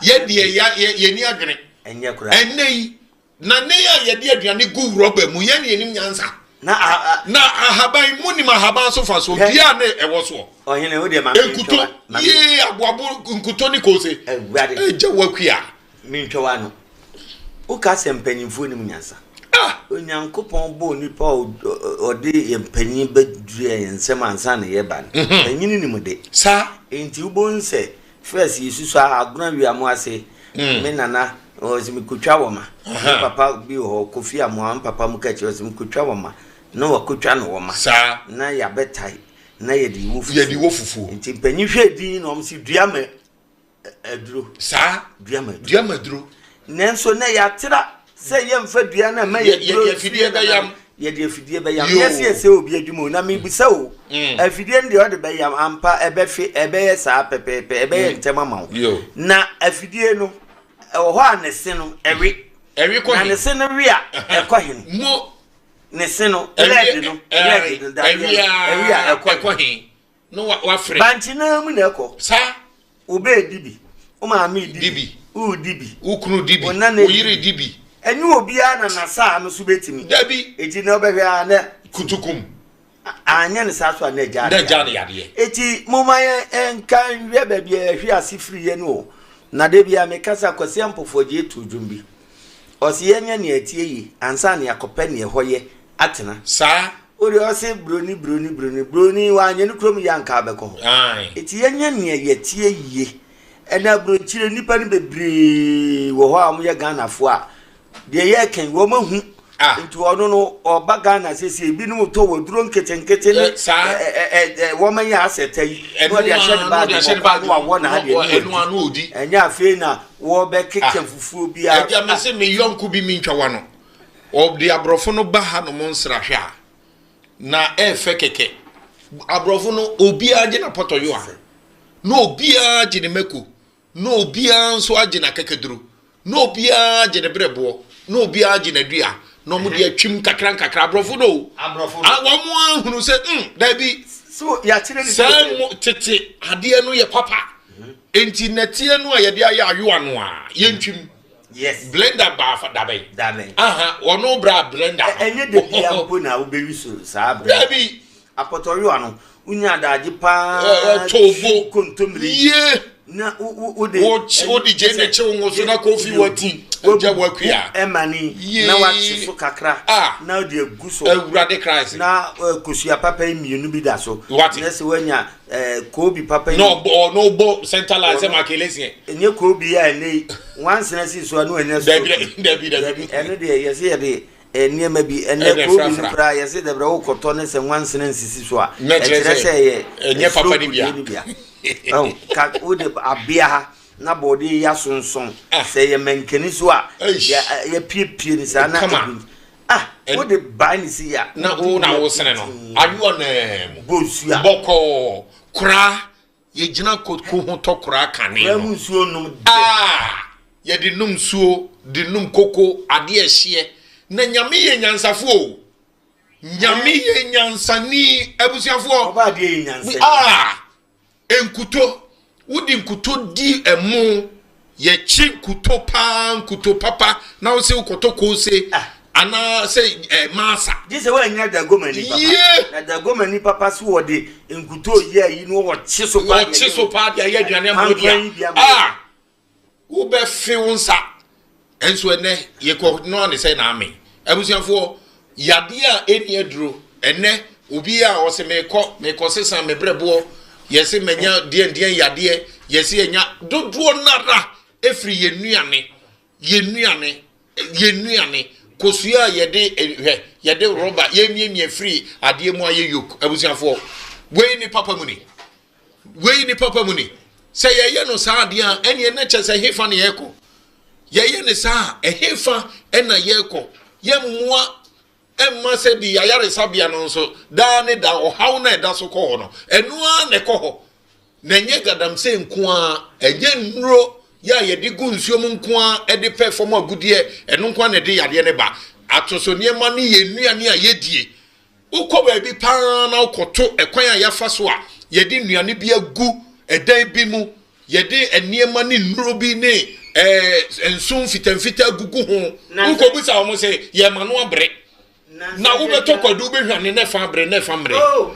yɛ deɛ ya yɛ yɛni adwene. Ɛnɛ yi na ne yɛ a yɛde aduane gu rɔba mu yɛn yɛnim nyansa. Na ahaban mu nim ahaban so fa so dua ne ɛwɔ soɔ. Nkuto yee aboabo nkuto ne kose. Ɛgya wakua. Mentwa w'ano. Woka sɛ mpanyimfoɔ nim nyansa. Ah! Onyankopɔn bɔɔ nipa a ɔde yɛn mpanyin bɛdua yɛn nsam ansa na yɛba no. Mhm. Panyin nim de. Saa. Enti wobɛhu sɛ first yɛsusu a agona wia mo ase. Mm. Me nana ɔsɛ mekotwa wɔ ma. Me papa bi wɔ hɔ Kofi Amoah me papa mu ka kyerɛ ɔsɛ mekotwa wɔ ma. Na wakotwa no wɔ ma. Saa. Na yɛabɛtae na yɛde wɔ fufuo. Yɛde wɔ fufuo. Nti mpanyin hwɛ din na wɔn si dua ma aduro. Saa. Dua ma aduro. Dua ma aduro. Nanso na yɛatra sɛ yɛmfa dua no mma yɛ duro. Yɛde afidie bɛyam. Yɛde afidie bɛyam. Nyɛ sɛ yɛsɛ obi adwuma o, na mebisa o. Mm. Afidie no deɛ ɔde bɛyam ampa ɛbɛfe ɛbɛyɛ saa pɛpɛɛpɛ ɛbɛyɛ mm. ntɛm ama wo. Na afidie no ɛwɔ hɔ a ne se no ɛwe. Ɛwe kɔ he. Na ne se no we a ɛkɔ he. Mo. Ne se no lɛɛde no lɛɛde no dadeɛ no ɛwe a ɛkɔ he. Na wafrɛ. Bankye no ara mu na ɛkɔ. Saa. Wo ba redi bi. Wo maame redi bi. Woredi bi. Wo kunu di bi. Wo nana Wo yere di bi. Ɛnyɛ obiara na n'asaa no so bɛtumi. Dabi. Enti na wobɛhwɛ ara na. Kutukum. Anyɛ no saa so a na agyaa no yadeɛ. Na agyaa no yadeɛ. Enti momma yɛnka nhwɛ baabi a yɛhwe ase firiiɛ no o. Na da biara meka sɛ Akwasi Ampofo Agyei too dwom bi. Ɔse yɛnyɛ nea ɛteɛ yie ansa na yɛakɔpɛ nea ɛhɔ yɛ atena. Saa. Wo deɛ ɔse broni broni broni broni wanyɛ ne kurom yie anka abɛkɔ hɔ. Ae. Eti yɛnyɛ nea yɛteɛ yie. Ɛnɛ aburokyire nnipa no bebree wɔ hɔ a wɔyɛ Ghanafoɔ a deɛ yɛreka yi wɔn ahu. Ah. Nti ɔno no ɔba Ghana sese ebinom tɔ waduro nketenkete ne Eh, saa. ɛ ɛ ɛ ɛ wɔn ayɛ asɛ ta yi. Ɛno Na ɔde ahyɛ ne ara, na baage ɔde ahyɛ ne mu ɔkɔ baage na wawɔ mu, na n'adeɛ ɔ- ne ɛno ara na wadi. ɔdi. Ɛnyɛ afei na wɔbɛkeka Ah. fufuo biara. Agya me se me yɔnko bi mentwa w'ano. Wɔde aborɔfo no ba hanom nsrahwɛ a, na ɛyɛ fɛ kɛkɛ. Aborɔfo no, obiara gye n'apɔtɔyowa, na obiara gye ne mako, na obiara nso agye n'akakaduro, na obiara agye ne berɛboɔ, na obiara agye n'adua, na wɔde atwim kakra nkakra. Aborɔfo no o, Aborɔfo no. wɔn ahunu sɛ, mm, daabi. So yɛakyerɛ ne Saa mu tete adeɛ no yɛ papa. Enti nɛteɛ no a yɛde ayɛ ayowa no a, yɛntwim. Yes. Blender baa fa dabɛn. Dabɛn. Aha, ɔno bra blender no. Ɛnyɛ da bia mpo na wobɛyi so saa blender. Dabi. Apɔtɔyowa no, wonya adagye paa. Toobo. Kontommire. Yie. Na wode. Wode gye ne kyew ngo so na kofi wati. Agya wakua. Ɛma ni. Yie. Na wakye so kakra. Ah. Na wode agu so. Awurade Christ. Na kosua papa yi mmienu bi da so. Wate. Na sɛ woanya koobi papa yi. Na ɔbɔ na ɔbɔ center line sɛ Makelesien. Ɛnyɛ koobi a ɛnɛ yi wansena si so a na wanya stroke. Dabi dabi dabi. Ɛno deɛ yɛsɛ yɛde nneɛma bi ɛnɛ koobi no koraa yɛsɛ dɛbrɛ wokɔtɔ ne sɛ nwansena nsisi so a ɛkyerɛ sɛ ɛyɛ ɛnyɛ papa ne bia. Ɛho ka wode abea ha na bɔɔde yi asonson sɛ yɛ mankani so a yɛpiepie ne saa na ɛgu. Ah, wode baa ne si ya. Na wo na wo sene no. Ayowa naa mu. Bɔ nsuo a. Bɔkɔɔ. Koraa, yɛgyina koko ho tɔ koraa kane no. Koraa mu nsuo nom dɛ. Ah, yɛde nom nsuo, de nom koko, adeɛ ɛhyeɛ. Na Nyame yɛ nyansafoɔ o. Nyame yɛ nyansani, abusuafoɔ. Ɔba adeɛ yɛ nyansani. Ah, Nkuto, wode nkuto di ɛmo, yɛkye nkuto paa, nkuto papa, na wose wokɔtɔ koose ah. anaa sɛ eh, masa. Gye sɛ woanya dagomani papa. Yie. Na dagomani papa so wɔde nkuto yɛ ayi no wɔkye so paa. Wɔkye so paa de ayɛ aduane ama odi a. Ah! Wobɛfe wo nsa. Nso ɛnɛ yɛkɔ noa ne sɛ na ame. Abusuafoɔ, yadeɛ a ɛnni aduro, ɛnɛ obi a ɔse mekɔ, mekɔ sesa me brɛboɔ, yɛse manya deɛn deɛn yadeɛ, yɛse yɛnya dodoɔ nara ɛfiri yɛn nnuane, yɛn nnuane. Yɛn nnuane, kosua a yɛde hwɛ, yɛde rɔba yɛmiamia firi adeɛ mu ayɛ yoke. Abusuafoɔ, Wei ne papa mu ni. Wei ne papa mu ni. Sɛ yɛyɛ no saa adeɛ a, ɛneɛ na kyɛ sɛ hefa na yɛrekɔ. Yɛyɛ no saa a, ɛhefa na yɛrekɔ. Yɛmmoa mma sɛ de ayaresabea no nso daa ne da ɔhaw no a ɛda so kɔ hɔ no, ɛno ara na ɛkɔ hɔ. Na ɛnyɛ galamsey nko ara, ɛnyɛ nnuro yɛ a yɛde gu nsuo mu nko ara de pɛ fam agudeɛ, ɛno nko ara na ɛde yadeɛ no ba. Atoso nneɛma ne yɛn nnuane a yɛdie. Wokɔ baabi pa ara na wokɔto ɛkwan a yɛafa so a yɛde nnuane bi agu ɛdan bi mu, yɛde nneɛma ne nnuro bi ne ɛɛ nso mfitamfita agugu ho. Wokɔbisa wɔn sɛ yɛma no abere. Na wobɛtɔ kwadu wobɛhwane na ɛfa abere na ɛfa mmere. Oh,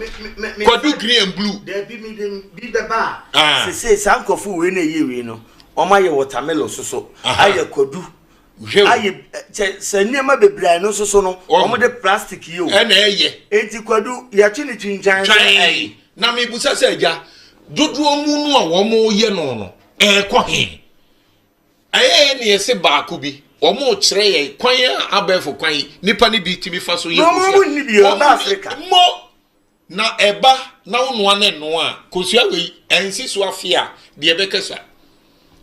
kwadu green and blue. Dabi mi de bi bɛba a. Ah. Sese saa nkurɔfo wei na ɛyɛ wei no, wɔn ayɛ watermelon soso, ayɛ kwadu. Hwɛ o. Ayɛ kyɛ sɛ nneɛma bebree a ɛno nso so no, wɔn de plastic yi o. Ɛna ɛyɛ. Eti kwadu yɛtwe ne twintwan sɛ ɛyi. Na mebusa sɛ agya, dodoɔ mu no a wɔn yɛ no no, ɛɛkɔ he? Ɛyɛ ne yɛse baako bi, wɔn kyerɛ yɛn kwan a abɛɛfo kwan nipa no bi tumi fa so yɛ kosua. Na wɔn nni bi ɛba Africa. Mo Na ɛba na wo noa no ɛnoa a, kosua wei ɛnsi so afe a deɛ ɛbɛka sua.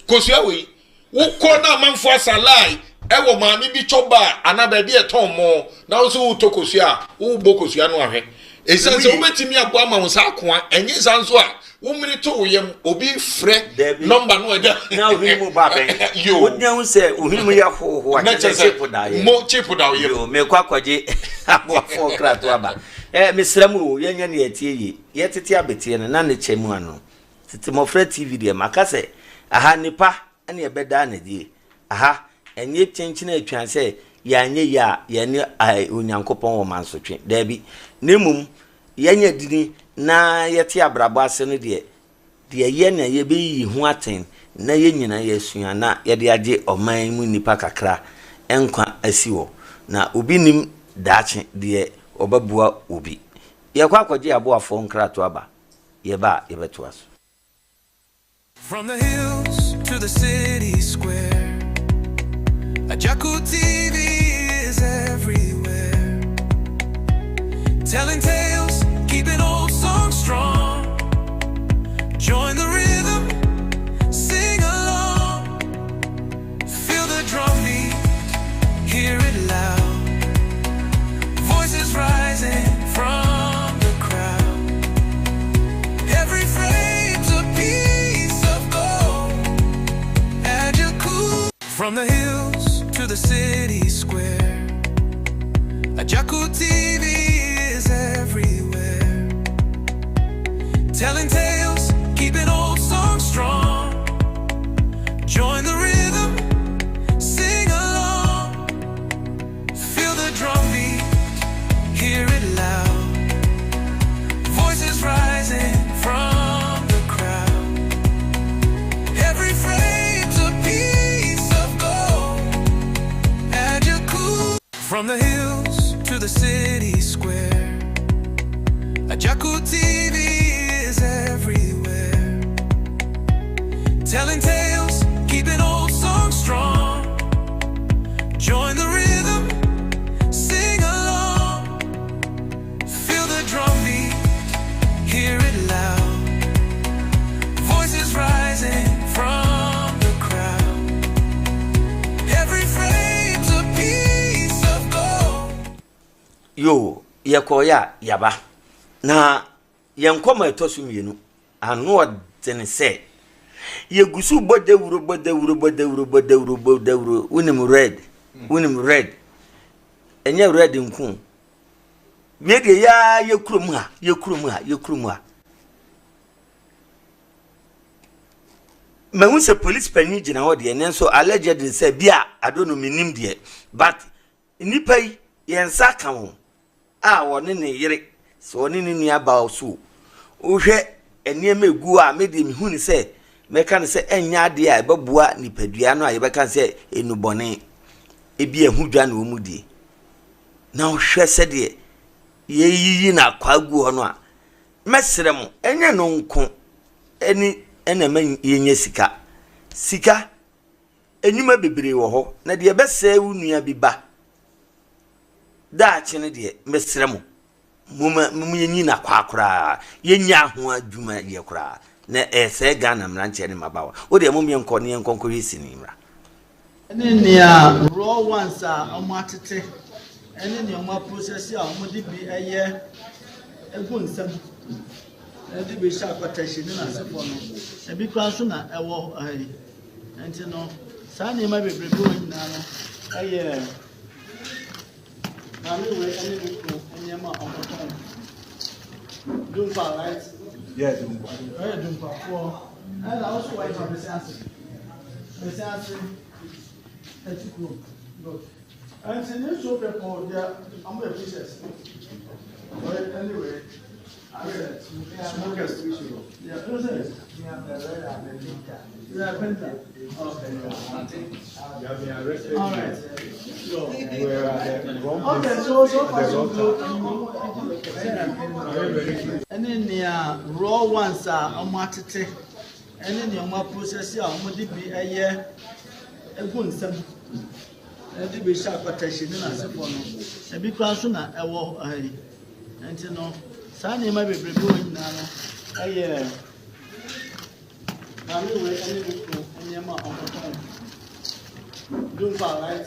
Kosua wei, wokɔ na amanfoɔ asa line ɛwɔ maame bi chop bar anaa baabi a ɛtɔn mo na wo nso wotɔ kosua a, wobɔ kosua no ahwɛ. Ɛsiane sɛ wobɛtumi abɔ ama wo nsa akoa, ɛnyɛ saa nso a, wo mene to wo yam, obi frɛ nɔmba no ɛda. Na ohene mu ba bɛn. Yo. Wonya hu sɛ ohene mu yɛ hoho a, kyerɛ sɛ chip da yɛ. Mo chip da wo yam. Yo, mekɔ akɔgye aboafoɔ krato aba. Eh, mesrɛ mo o, yɛnyɛ nea ɛteɛ yie. Yɛtete abeteɛ no, na ne kyɛ mu ano. Tete Mmɔfra TV deɛ, maka sɛ, aha nnepa na ɛbɛdaa no adie. Aha, ɛnyɛ kyenkyen atwaa sɛ yɛanyɛ yie a, yɛne eh, Onyankopɔn wɔ mansotwe. Daabi. Na mmom, yɛanya dini na yɛte abrabɔ ase no deɛ, Deɛ ɛyɛ na yɛbɛyiyi ho atɛn na yɛn nyinaa yɛasua na yɛde agye ɔman yi mu nnipa kakra nkwa asi hɔ. Na obi nnim daakye deɛ ɔbɛboa obi. Yɛrekɔ akɔgye aboafoɔ nkratoɔ aba, yɛba a yɛbɛtoa so. From the hills to the city square, Agyarko TV is everywhere. Telling tales, keeping old songs strong. Join the rhythm, sing along. Feel the drum beat, hear it loud. Voices rising from the crowd. Every frame's a piece of gold. Agyaku. From the hills to the city square, Agyaku TV is everywhere. Telling tales, keeping old songs strong. Join the rhythm, sing along. Feel the drum beat, hear it loud. Voices rising from the crowd. Every frame's a piece of gold. Agyaku. From the hills to the city square, Agyaku TV is everywhere. Telling tales, keeping old songs strong. Join the rhythm, sing along. Feel the drum beat, hear it loud. Voices rising from the crowd. Every frame's a piece of gold. Yoo, yɛkɔeɛ a, yɛaba. Na yɛn nkɔmmɔ a ɛtɔ so mmienu, ano ɔdene sɛ, yɛgu so bɔ dawuro, bɔ dawuro, bɔ dawuro, bɔ dawuro, bɔ dawuro. Wonim red, wonim red. Ɛnyɛ red nko. Wie deɛ yɛa yɛ kurom ha, yɛ kurom ha, yɛ kurom ha. Mahu sɛ polisi panyin gyina hɔ deɛ, nanso allegedly sɛ bi a, I don't know, mennim deɛ. But nnipa yi, yɛn nsa ka wɔn a wɔne ne yere, sɛ ɔne ne nua baa so o. Wohwɛ nneɛma egu hɔ a, me deɛ mehu ne sɛ, mɛka no sɛ ɛnyɛ adeɛ a ɛbɛboa nipadua no a yɛbɛka no sɛ nnubɔne. Ebi ɛho dwa na wɔn die. Na wohwɛ sɛdeɛ yɛyiyi no akwaa gu hɔ no a, mɛsrɛ mo, ɛnyɛ no nko ɛne ɛna ɛma yɛnya sika. Sika, nnwuma bebree wɔ hɔ, na deɛ ɛbɛsɛe wo nua bi ba daakye no deɛ, mesrɛ mo. Momma momma yɛnyi no akwaa koraa, yɛnnyaa ho adwuma yɛ koraa, na ɛresɛe Ghana mmeranteɛ ne mmabaawa. Wo deɛ mom yɛnkɔ na yɛnkɔ nkɔhwɛ sini yi mmra. Ne nea raw ones a wɔatete ne nea wɔaprocess a wɔde bi yɛ gu nsa mu de bi hyɛ akɔtɛhye ne n'asefoɔ no, ebi koraa nso na ɛwɔ ha yi. Nti no, saa nneɛma bebrebe wɔ nyinaa no yɛ Maame wei ne ne kunu nneɛma a wɔtɔn. Dunkwa, right? Yeah, Dunkwa. Ɛyɛ Dunkwafoɔ. Ɛna wo so wɔyɛ fa bɛsi ase. Bɛsi ase. Ɛti kurom. Good. Ɛnti ne nsuo people deɛ ɔmo yɛ fishers. But anyway, asɛ smokers. Yeah, who's it? Yeah, painter. Okay. You have been arrested. All right. You were at the wrong Okay, place so so at far the so wrong good. time. Very, very good. Ɛne nea raw ones a wɔatete ɛne nea wɔaprocess a wɔde bi yɛ egu nsa mu ɛde bi hyɛ akɔtɛhye ne n'asefoɔ no, ebi koraa nso na ɛwɔ ha yi. Nti no, saa nneɛma bebrebe wɔ nyinaa no ɛyɛ maame wei ne ne kunu nneɛma a wɔtɔn. Dunkwa, right?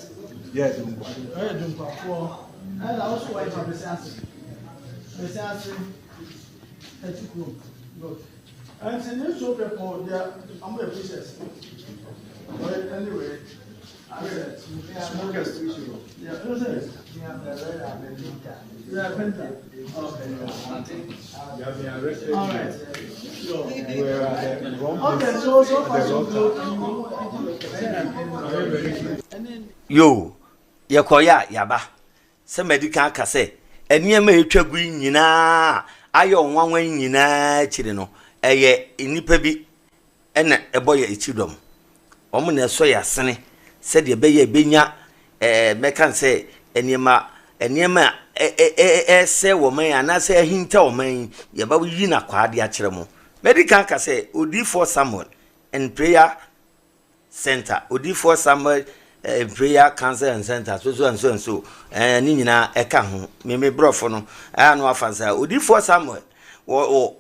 Yeah, Dunkwa. Ɛyɛ Dunkwafoɔ. Ɛna wo so wɔyɛ fa bɛsi ase. Bɛsi ase. Ɛti kurom. Good. Ɛnti ne nsuo people deɛ ɔmo yɛ fishers. But anyway, asɛ smokers. Yeah, who's it? Yeah, painter. Okay. You have been arrested. All right. You were at the wrong Okay, place so so at far the so wrong good. time. Very, very good. Yoo, yɛkɔeɛ a yɛaba. Sɛ madi kan aka sɛ, nneɛma a ɛretwa gu yi nyinaa a ayɛ ɔnwanwa yi nyinaa akyiri no, ɛyɛ nnipa bi na ɛbɔ yɛn akyidɔm. Wɔn na ɛsɔ yɛn asene sɛdeɛ ɛbɛyɛ a ɛbɛnya ɛɛ mɛka no sɛ nneɛma nneɛma a ɛresɛe wɔ man yi anaasɛ ahinta wɔ man yi, yɛbɛyi no akwaa de akyerɛ mo. Madi kan aka sɛ Odiyifoɔ Samuel and Prayer Center, Odiyifoɔ Samuel eh, Prayer Council and Center, so so and so and so, eh, ne nyinaa ɛka ho. Me me borɔfo no, ɛyɛ ano afa nsa. Odiyifoɔ Samuel wɔ wɔ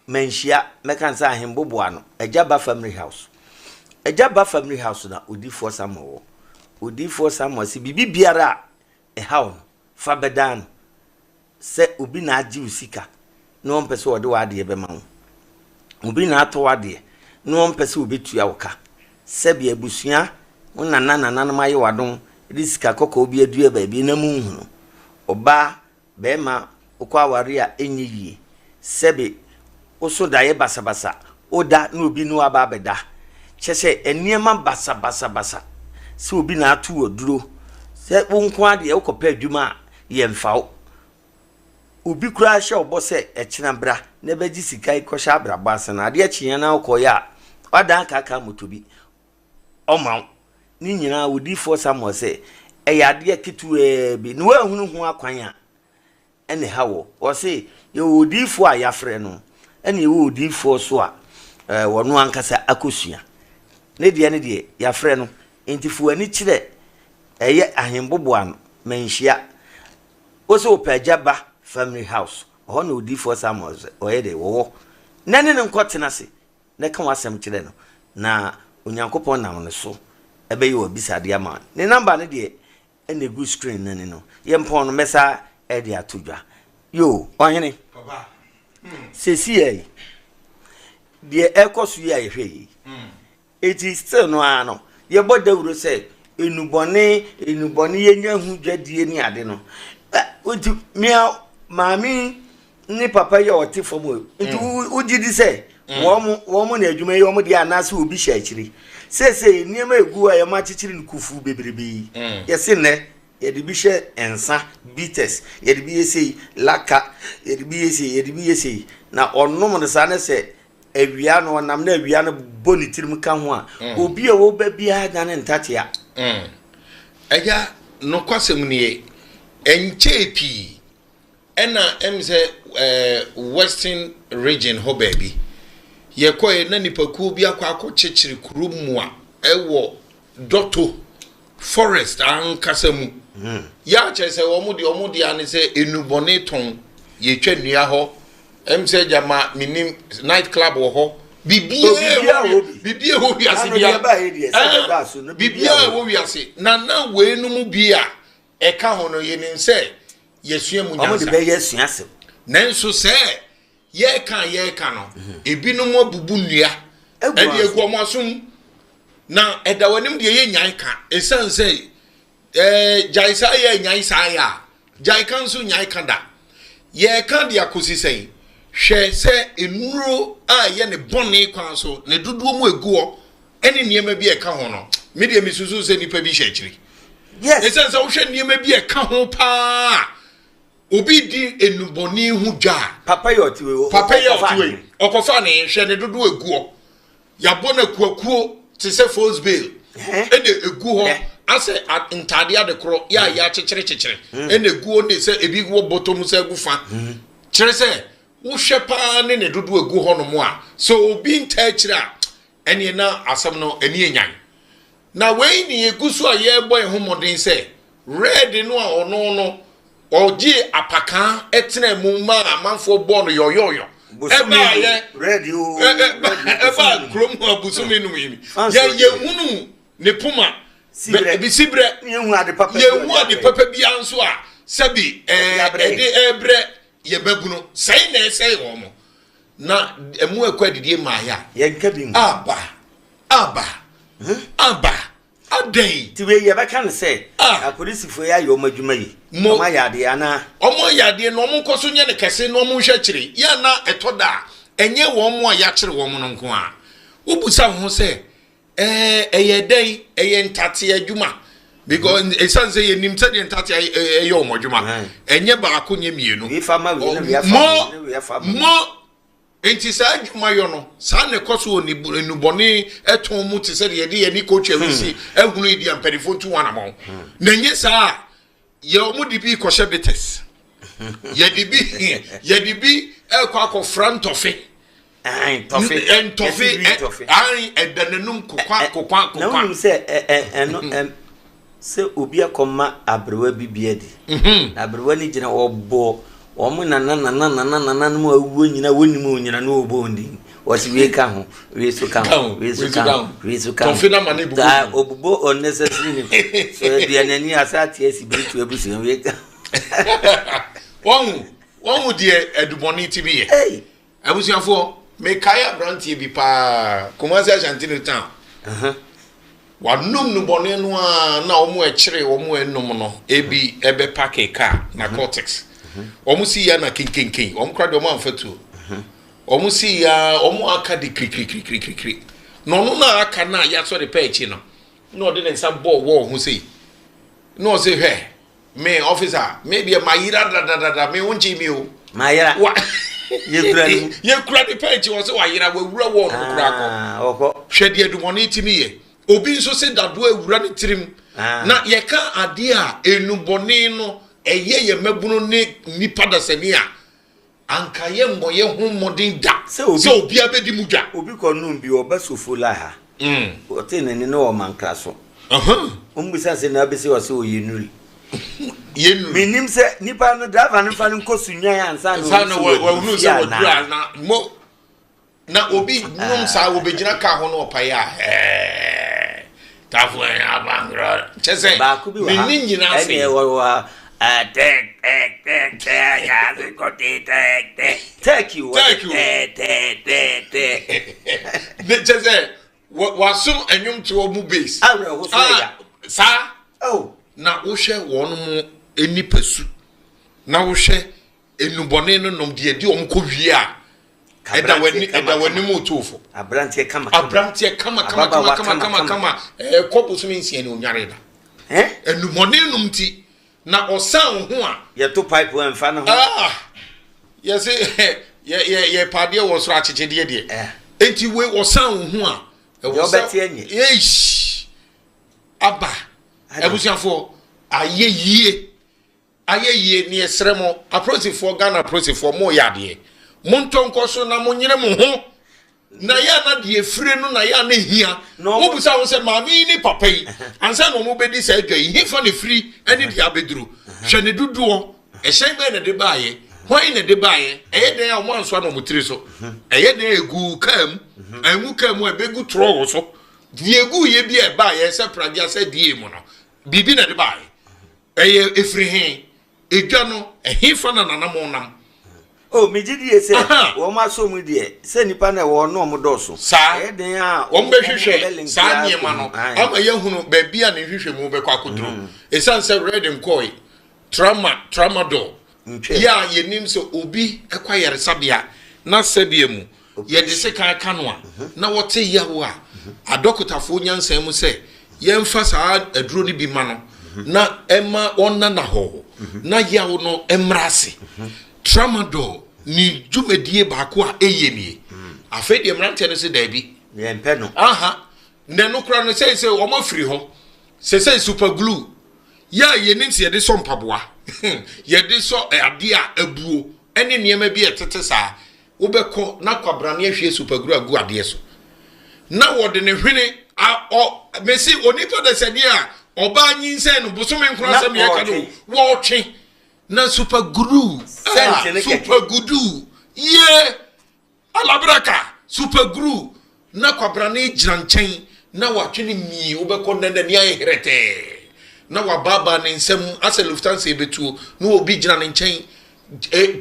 Manhyia, mɛka no sɛ ahemboboa no, Agya Ba Family House. Agya Ba Family House na Odiyifoɔ Samuel wɔ. Odiyifoɔ Samuel sɛ biribi biara a ɛhaw no, fa bɛdan no. Sɛ obi na agye wo sika na ɔmpɛ sɛ ɔde w'adeɛ bɛma wo. Obi na atɔ w'adeɛ na ɔmpɛ sɛ ɔbɛtua wo ka. Sɛbi abusua, wo nana nananom ayɛ w'adom de sika kɔkɔɔ bi adua baabi na monhunu. Ɔbaa Bɛɛma wokɔ aware a ɛnyɛ yie. Sɛbe woso daeɛ basabasa, woda na obi ne wo aba abɛda. Kyerɛ sɛ nneɛma basabasabasa. Sɛ obi na ato wo aduro, sɛ wo nko ara deɛ wokɔpɛ adwuma a yɛmfa wo. Obi koraa hyɛ wo bɔ sɛ ɛkyena bra na bɛgye sika yi kɔhyɛ abrabɔ ase no, adeɛ kyeeɛ na wokɔeɛ a, woadan akaakaa moto bi. Ɔma wo. Ne nyinaa odiyifoɔ Samuel sɛ, ɛyɛ adeɛ ketewaa bi, na woanhunu ho akwan a, ɛna ɛha wɔ. Ɔse, yɛwɔ odiyifoɔ a yɛafrɛ no, ɛna yɛwɔ odiyifoɔ so a wɔno ankasa akɔsua. Ne deɛ ne deɛ, yɛafrɛ no. Enti fa w'ani kyerɛ ɛyɛ ahemboboa no, manhyia. Wo sɛ wopɛ agya ba family house, ɔhɔ na odiyifoɔ Samuel sɛ ɔyɛ deɛ wɔwɔ. Na ne no nkɔtena ase. na ka w'asɛm kyerɛ no, na Onyankopɔn nam no so bɛyɛ w'abisadeɛ ama wo. Ne number no deɛ ɛna ɛgu screen no ani no. Yɛmpɔn no mɛsa de ato dwa. Yoo, ɔhene, seesei yi, deɛ ɛrekɔ so yi a yɛhwɛ yi, eti still no ara no, yɛbɔ dawuro sɛ nnubɔne, nnubɔne yɛnya ho dwadie ne ade no. Nti mea maame ne papa yi a ɔte fam hɔ nti mm. wogye di sɛ mm. wɔn wɔn na adwuma yi wɔn deɛ anaasɛ obi hyɛ akyire seesei nneɛma egu a yɛn akyekyere no kufu bebrebe yi mm. yɛse nnɛ yɛde bi hyɛ nsa bitters yɛde bi yɛ sei laka yɛde bi yɛ sei yɛde bi yɛ sei na ɔnom no saa ne sɛ awia no ɔnam na awia no bɔ ne tirim ka ho a obi a wɔba biara nya ne ntatea. Ɛgya nokwasɛm nie ɛnkyɛɛ pii Ɛna ɛm sɛ ɛɛ western region hɔ baabi. Yɛkɔɛ na nipakuo bi akɔ akɔ kyekyere kuro mua ɛwɔ dɔto forest ankasa mu. Hmm. Yɛ akyerɛ sɛ wɔn deɛ wɔn deɛ ne sɛ enubɔne tɔn. Yɛtwa nnua hɔ. Ɛm sɛ gyama menim night club wɔ hɔ. Biribiara wɔ bi. Biribiara wɔ wiase bia. Biribiara wɔ wiase. Na na weinom bi a ɛka ho no yɛnim sɛ yɛsua mu nyansa. Wɔn de bɛyɛ asuasɛm. Nanso sɛ yɛreka a yɛreka no, ebinom abubu nnua ɛde agu wɔn asom na ɛda wɔn anim deɛ yɛnyae ka ɛsiane sɛ ɛɛ gyae saa yɛ nyae saa yɛ a gyae ka nso nyae ka da yɛreka de akɔsi sɛn hwɛ sɛ nnuro a ɛyɛ ne bɔne kwan so ne dodoɔ mu eguɔ ɛne nneɛma bi a ɛka ho no me deɛ mesusu sɛ nnipa bi hyɛ akyiri yes ɛsiane sɛ wohwɛ nneɛma bi a ɛka ho paa obi di nnubɔne ho dwa a papa yɛ ɔte wei papa yɛ ɔte wei ɔkɔfa ne hwɛ ne dodoɔ eguɔ yɛabɔ no akuakuo te sɛ false bail ɛna egu hɔ asɛ ntaade adekorɔ yɛ a yɛakyekyere kyekyere ɛna egu hɔ ne sɛ ebi wɔ bɔtɔ mu sɛ egu fa kyerɛ sɛ wohwɛ paa ne ne dodoɔ egu hɔ nom a sɛ obi ntaa akyire a ɛneɛ na asɛm no ani anyan. Na wei ne yɛgu so a yɛrebɔ yɛn ho mmɔden sɛ red no a ɔno no ɔgye apakaa tena mu maa amanfoɔ bɔɔ no yɔyɔyɔ ɛbaayɛ ɛbaa kurom hɔ abosome num yi yɛ yɛhunu ne poma sibrɛ yɛhu ade papa biara nso a sɛbi ɛde ɛbrɛ yɛbɛbunu sɛe na ɛsɛe wɔn mo Na ɛmu ɛkɔ adidie mmaeɛ a. Yɛnka bi mu. Aba, aba, aba, adɛn? Nti wei yɛbɛka no sɛ. Ah. Apolisifoɔ yi ayɛ wɔn adwuma yi. Mo. Wɔn ayɛ adeɛ anaa? Wɔn ayɛ adeɛ na wɔn nkɔ so nyɛ no kɛse na wɔn nhwɛ akyire. Yɛ a na ɛtɔ da a, ɛnyɛ wɔn a yɛakyere wɔn no nko ara. Wobisa wo ho sɛ, Ɛɛ, ɛyɛ dɛn? Ɛyɛ ntatea adwuma. Because ɛsiane sɛ yɛnim sɛdeɛ ntatea ɛyɛ wɔn adwuma. Ɛnyɛ baako nyɛ mmienu. Mo, mo, nti saa adwumayɔ no, saa na ɛkɔ so wɔ nnubɔne ɛtɔn mu te sɛ deɛ yɛde yɛn ani kɔtwa wisi ahunu yi deɛ mpanimfoɔ ntu wɔn anamɔn. Na ɛnyɛ saa a, yɛ wɔn de bi kɔhyɛ bitters. Yɛde bi, yɛde bi ɛkɔ akɔfra ntɔfe. Ntɔfe. Ntɔfe. Ɛda n'anum kokwa kokwa kokwa. Na wonim sɛ ɛno sɛ obi akɔma aberewa bi bi adi. Mhm. Na aberewa no gyina ɔbɔ wɔn nana nana nana nana no mu awuo nyina wɔnim wɔn nyina na ɔbɔ wɔn din. Wɔsi wei ka ho, wei so ka ho, wei so ka ho, wei so ka ho. Tɔfe na ma ne bubu. Taa ɔbobɔ unnecessary name. So aduane ani asa ate asi bere tu abusua wei ka. Wɔn wɔn deɛ adubɔne ti bi yɛ. Abusuafoɔ, mekae aberanteɛ bi paa, Kumasi Ashanti New Town. Wanom nnubɔne no ara na wɔn a ɛkyere wɔn a ɛnom no ebi ɛbɛpake kaa, narcotics. Wɔn si ya na kenkenken, wɔn kora deɛ wɔn amfa tuo. Wɔn si ya, wɔn aka de kirikirikirikiri. Na ɔno na aka na yɛasɔ de pɛ akyi no, na ɔde ne nsa bɔɔ wɔɔ ho sei. Na ɔse hwɛ, Me officer, me deɛ mayera dadadada, me wo nkye mi o. Mayera. Wa yɛkura ne mu. Yɛkura ne pɛ akyi wɔ sɛ wayera, wawura wɔɔ no kura akɔ. Ah, ɔkɔ. Hwɛ deɛ adubɔne tumi yɛ. Obi nso se dadoɔ awura ne tirim. Ah. Na yɛka adeɛ a enubɔne no ɛyɛ yɛ mmabunu ne nnipa dasani a Anka yɛmmɔ yɛn ho mmɔden da Sɛ obi- sɛ obiara bɛdi mu dwa. Obi kɔnom bi, ɔba Sofola ha. Ɔtee n'ani na ɔma nkra so. Wɔmmisa sɛ na abɛsi hɔ sɛ ɔyɛ nuri. Yɛ nuri. Mennim sɛ nipa no driver no fa no nkɔ Sunyani ansa na Ansa na ɔhu sɛ wahunu waduru fie sɛ waduru anaa. anaa. Mo na obi nom saa wɔbɛgyina kaa ho na ɔpae a hɛɛ tafo ɛ abangrɔ kyɛ sɛ Baako bi wɔ ha. ne ne nyinaa Ɛne sɛ ɛwɔ wɔ ha. Tɛk tɛk tɛk tɛk ase kɔte tɛk tɛk. Tɛk o. Tɛk o. Tɛk tɛk tɛk tɛk. ne kyɛ sɛ wasom nnwomtoɔ mu base Awerɛho so ɛya. Ah, saa Oh. na wohwɛ wɔn mo nipa su na wohwɛ nnubɔne no nom deɛ ɛde wɔn kɔ wie a ɛda w'ani ɛda w'anim otuofo aberanteɛ kama kama aberanteɛ kama kama kama kama kama kama ɛkɔ bosome nsia ni onware da nnubɔne nom ti na ɔsan ho a yɛto pipe ɛnfa ne ho ah yɛse yɛ yɛ yɛ padeɛ wɔ soro akyekyedeɛ deɛ enti wei ɔsan ho a ɛwɔ sɛ eish aba abusuafoɔ ayɛ yie. Ayɛ yie ne yɛsrɛ mo aprosifoɔ Ghana aprosifoɔ mo yɛ adeɛ montɔ nkɔ so na monyere mo ho na yɛ ana deɛ efire no na yɛ ana ehia wobusa ho sɛ maame yi ne papa yi ansa na wɔn bɛdi saa adwa yi hefa na efiri ɛne deɛ abɛduro hwɛ ne dodoɔ ɛhyɛn bɛn na ɛde baayɛ. Hwan na ɛde baeɛ? Ɛyɛ dɛn a wɔn ansoa na wɔn tiri so? Ɛyɛ dɛn a egu kaa mu? Ɛngu kaa mu a ɛbɛgu trɔɔ so. Deɛ egu yɛ bi a ɛbaeɛ sɛ pragya sɛ die mu no, biribi na ɛde baeɛ. Ɛyɛ efiri he? Edwa no, ɛhefa na nananom nam? O, megye die sɛ wɔn asɔ mu deɛ, sɛ nnipa na ɛwɔ hɔ na wɔn dɔɔso. Saa. Ɛyɛ den a wɔn bɛhwehwɛ saa nneɛma no ama yɛahunu baabi a ne nhwehwɛmu bɛkɔ akɔduru. Ɛsiane sɛ red nkɔe, trauma, tramadol, yɛ a yɛnim sɛ obi kɔ ayaresabea na sɛdeɛ mu yɛde sekan ka no a na wɔte yaw a, adɔkotafoɔ nyansa mu sɛ yɛmfa saa aduro no bi ma no na ɛma ɔnna nahɔɔ na yaw no mmra ase. Tramadol ne dwumadie baako a ɛyɛ nie. Afei deɛ mmeranteɛ no sɛ daabi. Yɛmpɛ no. Aha. Na ɛno koraa no sɛ sɛ wɔn afiri hɔ. Sɛ sɛ super glue yɛ a yɛnim sɛ yɛde sɔ mpaboa, yɛde sɔ adeɛ a abuo ɛne nneɛma bi a ɛtete saa. Wobɛkɔ na kwabrane ahwie super glue agu adeɛ so na wɔde ne hwene a ɔ mesi onipa dasani a ɔbaa nyinsɛn no bosome nkron asɛm na yɛka no wɔtwe na super glue ah, super glue yie Alabraka, super glue, na kwabrane gyina nkyɛn na watwe ne mii, wobɛkɔ na n'ani ayɛ herɛtɛɛ na wabaabaa ne nsam asɛ Lufthansa ebetuo na obi gyina ne nkyɛn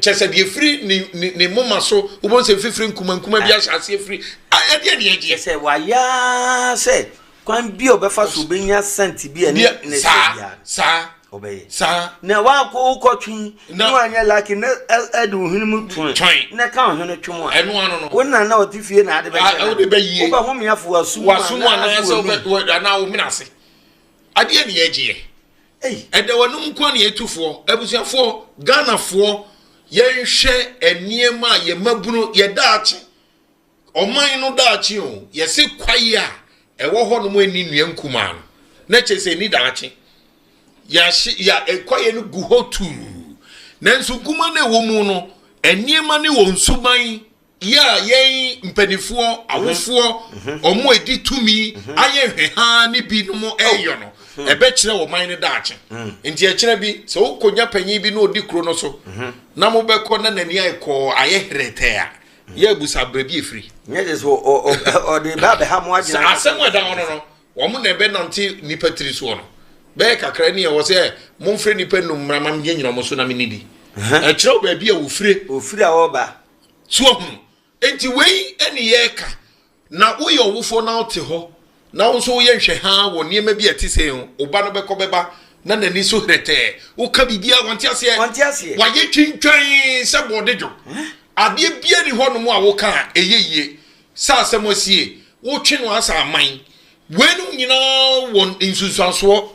kyɛ sɛ deɛ firi ne ne ne moma so wobɛhu sɛ mfifiri nkuma nkuma bi ahyɛ aseɛ firi ɛdeɛ ne ɛgyeɛ. Kyɛ sɛ wayɛ ara sɛ Kwan bi a ɔbɛfa so obenya sɛnt bi a ɛne ne sɛ biara saa ɔbɛyɛ. Saa. Na wakɔ wokɔtwe na wanyɛ lucky na ɛde wo hwene mu twe Twe. na ɛka wo hwene twom a. Ɛno ano no. Wo na na ɔte fie na ade bɛhyɛ na. Wode bɛyie. Wobɛhome afo w'aso mu W'aso mu anaasɛ wobɛ anaa wo mene ase. Adeɛ ne yɛgyeɛ. Ei. Ɛda w'anum nko a na yɛtu foɔ. Abusuafoɔ, Ghanafoɔ, yɛnhwɛ nneɛma a yɛn mmabunu, yɛn daakye. Ɔman no daakye o, yɛse kwae a ɛwɔ hɔ nom ɛnni nnua nkumaa no, na kyerɛ sɛ ɛnni daakye. Yɛahye, yɛ, eh, kwaeɛ no gu hɔ tuu. Nanso nkumaa no ɛwɔ mu no, nneɛma ne wɔn suban yɛ a yɛn mpanimfoɔ, awofoɔ, wɔn a ɛdi tumi ayɛ nhwɛhaa ne binom ɛreyɔ no, ɛbɛkyerɛ ɔman no daakye. Nti ɛkyerɛ bi, sɛ wokɔnya panyin bi na ɔdi kuro no so, na mobɛkɔ na n'ani ayɛ kɔɔ, ayɛ herɛtɛɛ a, Yɛ abusa baabi efiri. Nyɛ de so ɔde ba abɛha mo adwene. Asɛm a ɛda hɔ no no, wɔn na ɛbɛnante nnipa tiri soɔ no. Bɛyɛ kakra ni ɛwɔ sɛ momfrɛ nnipa num mmra ma menyina wɔn so na menidi. Ɛkyerɛ wo baabi a wɔfire. Wɔfiri a wɔba. So ahunu. Enti wei ne yɛreka. Na woyɛ ɔwofoɔ na wote hɔ na wo nso woyɛ nhwɛhaa wɔ nneɛma bi a ɛte sei ho, wo ba no bɛkɔ bɛba na n'ani so herɛtɛɛ. Woka biribiara wɔnte aseɛ. Wɔnte aseɛ. Wayɛ twintwan sɛ bɔɔde dwo. Adeɛ biara nni hɔnom a woka a ɛyɛ yie. Sɛ asɛm asie, wotwe no asa aman. Weinom nyinaa wɔ nsunsuansoɔ.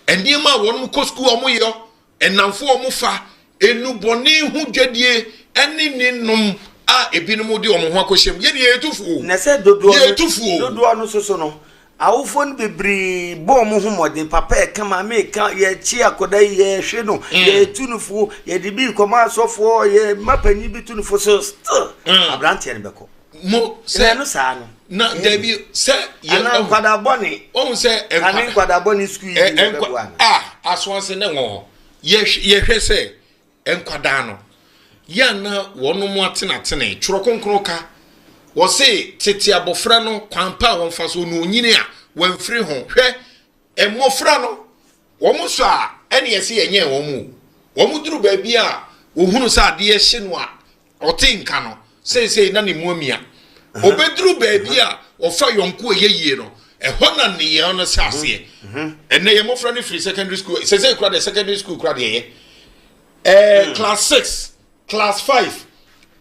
Nneɛma a wɔnom kɔ sukuu a wɔyɔ, Nnamfo a wɔfa nnubɔne ho dwadie ne ne nom a ebinom de wɔn ho akɔhyɛ mu. Yɛ deɛ yɛtu fo o. Na sɛ dodoɔ no, Yɛtu fo o. dodoɔ no soso no, awofoɔ no bebree bɔ wɔn ho mmɔden, papa ɛka, maame ɛka, yɛkye akwadaa yi, yɛhwe no, yɛtu no fo, yɛde bi rekɔma asɔfoɔ, yɛma panyin bi tu no fo, so still aberanteɛ no bɛkɔ. Mo Na sɛ ɛno saa no, na dabi sɛ yɛ anaa nkwadaa bɔne, ɔhu sɛ kane nkwadaa bɔne sukuu yi bi na ɛbɛboa no. A aso ase ne wɔn yɛhwɛ yɛhwɛ sɛ nkwadaa no yɛ ana wɔn mo atenatene twerɛ kronkron ka wɔse tete abɔfra no kwan pa a wɔmfa so na onyini a wɔamfiri ho hwɛ mmɔfra no wɔn sɔ a ɛne ɛsɛ yɛnyɛn wɔn o wɔn duru baabi a wɔhunu sɛ adeɛ hye no a Ɔte nka no, seesei na ne mu amia. Obeduru baabi a ɔfa yɔnko a ɛyɛ yie no, ɛhɔ na nneyɛe no hyɛ aseɛ. Ɛnnɛ yɛn mmɔfra no firi secondary school, seesei kora deɛ secondary school kora deɛ ɛyɛ. Ɛɛ class six, class five,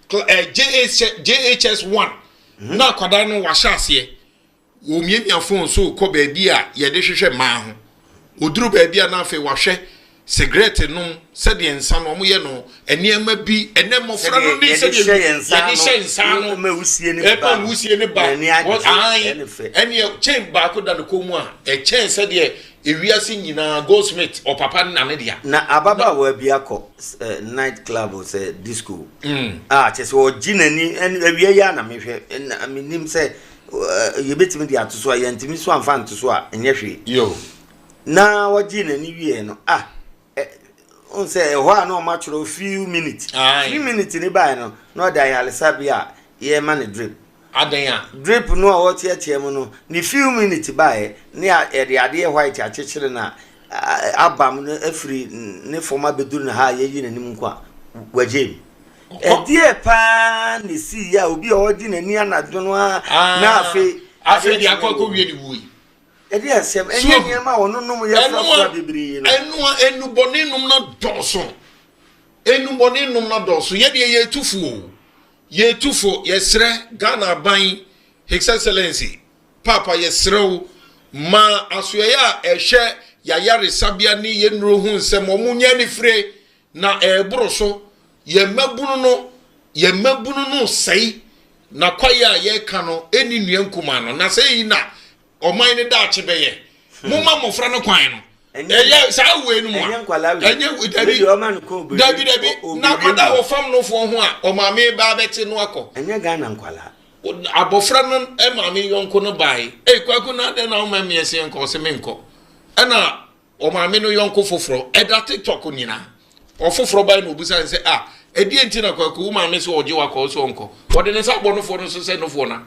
ɛɛ JH, JHS one, na akwadaa no wahyɛ aseɛ. Wɔmiamia fon so rekɔ baabi a yɛde hwehwɛ mmaa ho. Wɔduru baabi a na afei wɔahwɛ sigaret nom, sɛdeɛ nsa no wɔyɛ no, nneɛma bi. Ɛnɛ mmɔfra no ne sɛdeɛ yɛde hyɛ nsa ano, ɛma wusie no ba, ɛma wusie no ba. Ɛneɛ chain baako da ne kɔn mu a, ɛkyɛn sɛdeɛ ewiase nyinaa goldsmith ɔpapa ne nane dea. Na ababaawa bi akɔ night club sɛ disco a kyɛ sɛ ɔgye n'ani awia yi a na mehwɛ na menim sɛ yɛbɛtumi de ato so a yɛntumi so amfa nto so a ɛnyɛ hwee. Yo. Na ɔgye n'ani wieɛ no ah. Wohu sɛ ɛhɔ a na wɔatwerɛ few minutes. Few minutes ne baeɛ no, na ɔda ayaresabea a yɛrema no drip. Adɛn a? Drip no a ɔreteatea mu no, ne few minutes baeɛ ne yɛde adeɛ white akyekyere no a abam no afiri ne fam abɛduru ne ha a yɛyi n'anim nko a, wagyae mu. Ɛdeɛ paa na ɛsiiɛ a obi a ɔregye n'ani anadwo no ara na afei. Afei deɛ akɔ akɔwie ne wuo yi. Ɛdeɛ asɛm, ɛnyɛ nneɛma a wɔnonom yɛ frafra bebree no. Ɛno a nnubɔne nom no dɔɔso. Nnubɔne nom no dɔɔso. Yɛ deɛ yɛtu fo o. Yɛtu fo, yɛsrɛ Ghana aban, His Excellency, Paapa yɛsrɛ wo, ma asoɛeɛ a ɛhwɛ y'ayaresabea ne yɛn nnuro ho nsɛm, wɔn nyɛ anifire na ɛreboro so. Yɛn mmabunu no, yɛn mmabunu no resɛe, na kwaeɛ a yɛreka no ɛnni nnua nkumaa no, na sɛ yi na ɔman no daakye bɛyɛ. Momma mmɔfra no kwan no. Ɛyɛ saa wei no mu a. Ɛnyɛ dabi dabi dabi na akwadaa a wɔfam nofoɔ ho a ɔmaame ba abɛte no akɔ. Ɛnyɛ Ghana nkwadaa. Abɔfra no maame yɔnko no bae. Ei Kwaku na adɛn na woma mmiɛnsa nkɔ ɔse menkɔ. Ɛna Ɔmaame no yɔnko foforɔ, ɛda TikTok nyinaa. Ɔfoforɔ bae na ɔbisaa no sɛ, ah, ɛdeɛn nti na Kwaku, wo maame sɛ ɔgye wo akɔ, wo sɛ ɔnkɔ? Ɔde ne nsa abɔ nofoɔ no so sɛ nofoɔ no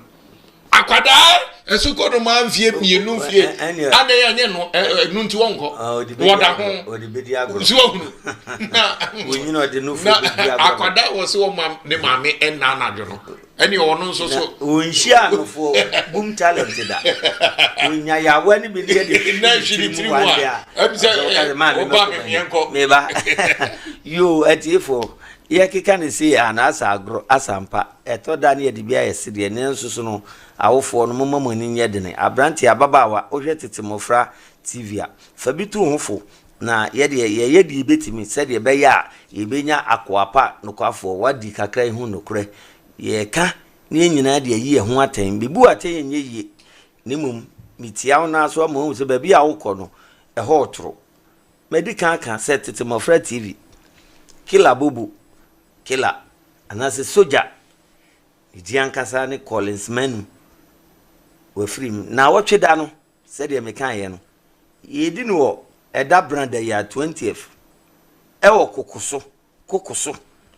akwadaa ɛso kɔ no maa mfie mmienu mfie adɛn anyɛ no ɛno nti wɔnkɔ wɔda ho so wahunu na akwadaa wɔ sɛ wɔma ne maame ɛnna anadwo no Ɛne ɔno nso so. Wɔnhyia anofoɔ boom talent da. Wɔnya yawa no bi ne yɛde hwi ne tiri mu one day a. Ɛm sɛ ɔba me meɛnkɔ. Meba. Yoo atiefoɔ yɛkeka ne sei a na asa agorɔ asa mpa. Ɛtɔ da ne yɛde bi ayɛ sedeɛ nanso so no awofoɔ no momma mo ani nyɛ dene. Aberanteɛ ababaawa wohwɛ tete mmɔfra TV a fa bi to wo ho fo na yɛdeɛ yɛyɛ deɛ yɛbɛtumi sɛdeɛ ɛbɛyɛ a yɛbɛnya akoa pa nokwafoɔ wadi kakra yi ho nokorɛ Yɛreka na yɛn nyinaa de ayi yɛn ho atɛn. Mebu atɛn a ɛnyɛ yie, na mmom metia wo nan so ama woahu sɛ baabi a wokɔ no, ɛhɔ retoro. Madi kan aka sɛ tete mmɔfra TV, Killer Bobo, Killer, anaasɛ Sogya, ne din ankasa ne Collins Manu, wafiri mu. Naawɔtwe da no, sɛdeɛ mekaeɛ no, yɛredi no wɔ ɛda Brada yi a, 20th, ɛwɔ Kokoso. Koko so,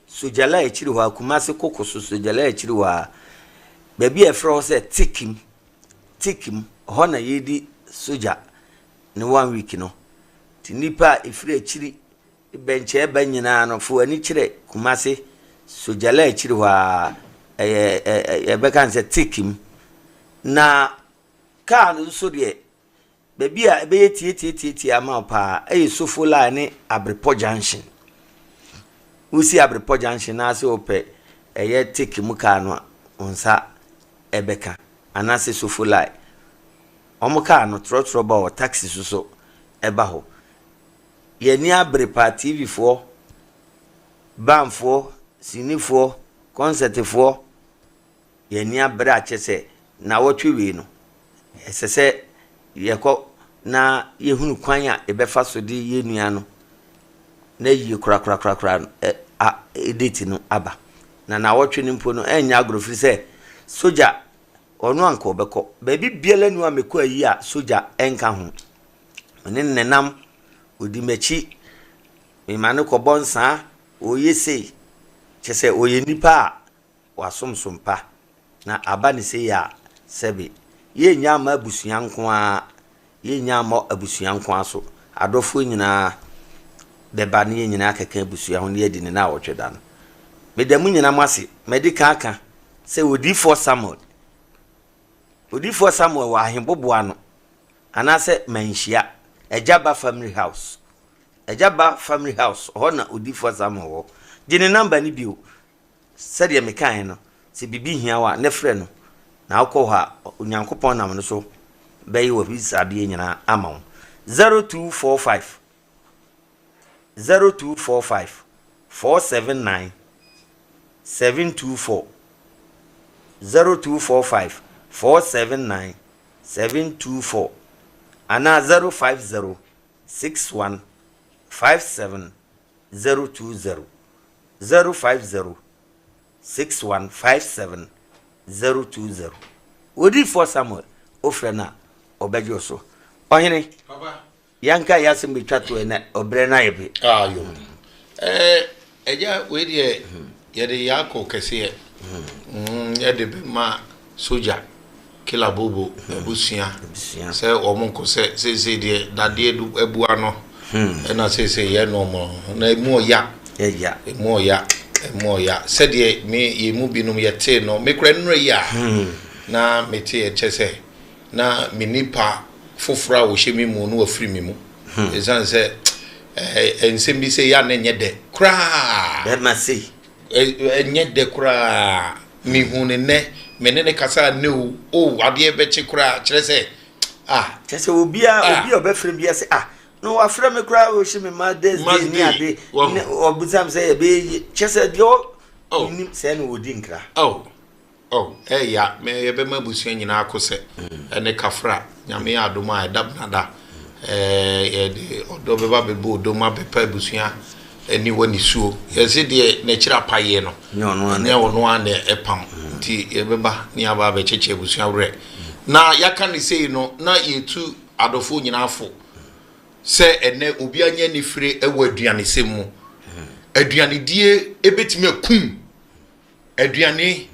Sogyalai akyiri hɔ ara, Kumasi koko so, Sogyalai akyiri hɔ ara, baabi a yɛfrɛ hɔ sɛ Tikim, Tikim, hɔ na yɛredi sogya ne one week no. Nti nnipa a ɛfiri akyiri bɛnkyɛɛ ba nyinaa no, fo ani kyerɛ Kumasi, Sogyalai akyiri hɔ ara, ɛyɛ yɛbɛka no sɛ Tikim. Na kaa no nso deɛ, Baabi a ɛbɛyɛ tiatiatiatia ama wo paa yɛ Sofolai ne Abrepɔ Junction. Wosi Abrepɔ Junction na sɛ wopɛ ɛyɛ take mu kaa no a, wo nsa ɛbɛka. Anaasɛ Sofolai. Wɔn kaa no trɔtrɔ ba hɔ, taxi nso so ɛba hɔ. Yɛn ani abere paa, TV foɔ, banfoɔ, sinifoɔ, kɔnsɛtefoɔ. Yɛn ani abere a kyerɛ sɛ nnawɔtwe wei no, ɛsɛ sɛ yɛkɔ na yɛhunu kwan a yɛbɛfa so de yɛn nua no n'ayie korakorakorakora no ɛ a date no aba. Na nnawɔtwe no mpo no, ɛnyɛ agorɔ firi sɛ sogya ɔno anka ɔbɛkɔ. Baabi biara ni hɔ a mekɔ ayi a sogya nka ho. Me ne no nenam, ɔdi m'akyi, mema no kɔbɔ nsaa, ɔyɛ sei. Kyerɛ sɛ ɔyɛ nipa a w'asomsom pa, na aba no sei a, sɛbe, yɛnnya mma abusua nko ara, yɛnnya mmɔ abusua nko ara so, adɔfoɔ nyinaa bɛba na yɛn nyinaa akɛka abusua ho na yɛadi ne naawɔtwe da no. Meda mo nyinaa mo ase. Madi kan aka sɛ odiyifoɔ Samuel, odiyifoɔ Samuel wɔ aheboboa ano, anaasɛ manhyia, Agya Ba Family House, Agya Ba Family House, hɔ na odiyifoɔ Samuel wɔ. Gye ne namba no bio, Sɛdeɛ mekaeɛ no, sɛ biribi hia wo a, ne frɛ no, na wokɔ hɔ a, Onyankopɔn nam no so bɛyɛ w'abisadeɛ nyinaa ama wo. 0245 0245 479 724 0245 479 724 anaa 050 61 57 020 050 6157 020. Odiyifoɔ Samuel, wofrɛ no a, ɔbɛgye wo so. Ɔhene, yɛnka yɛn asɛm bɛtwa toɔ na ɔbrɛ no ayɛ be. Ayo. Ɛɛ agya wei deɛ yɛde yɛ akɔ kɛseɛ mm, yɛde bɛma sogya Kila Bobo abusua sɛ wɔn nkɔ sɛ seesei deɛ dadeɛ du abu ano ɛna seesei yɛ nɔɔma na emu ɔya emu ɔya emu ɔya sɛdeɛ me yɛn mu binom yɛtee no me kura nnura yi a na mete yɛ kyɛ sɛ na me nipa foforɔ a wɔhyɛ me mu no wafiri me mu ɛsiane sɛ ɛɛ nsɛm bi sɛ yɛ a na ɛnyɛ dɛ koraa bɛrima sei ɛnyɛ dɛ koraa mehu ne nnɛ me ne ne kasa nnɛ o o adeɛ bɛkye koraa kyerɛ sɛ ah kyerɛ sɛ obiara ah. obi a ɔbɛfrɛ bi sɛ ah na wafrɛ me koraa ɔhyɛ me mother's day ne ade ne ɔbisa me sɛ ɛbɛyɛ yie kyerɛ sɛ deɛ ɔnim sɛ na ɔdi nkra oh Oh ɛya me yɛbɛma abusua nyinaa akosɛ ɛne kafra nyame yɛ adom a ɛda benada ɛɛ yɛde ɔdɔ bɛba bɛbɔ ɔdɔ mu abɛpa abusua aniwa nisuo yɛse deɛ n'akyiri apayeɛ no nyɛ ɔno a na ɛpam nti yɛbɛba ne yɛaba abɛkyekye abusua werɛ na yɛaka ne sei no na yɛtu adɔfoɔ nyinaa fo sɛ ɛnɛ obi anya anifire ɛwɔ aduanesɛm mu aduanedie ɛbɛtumi akum Aduane,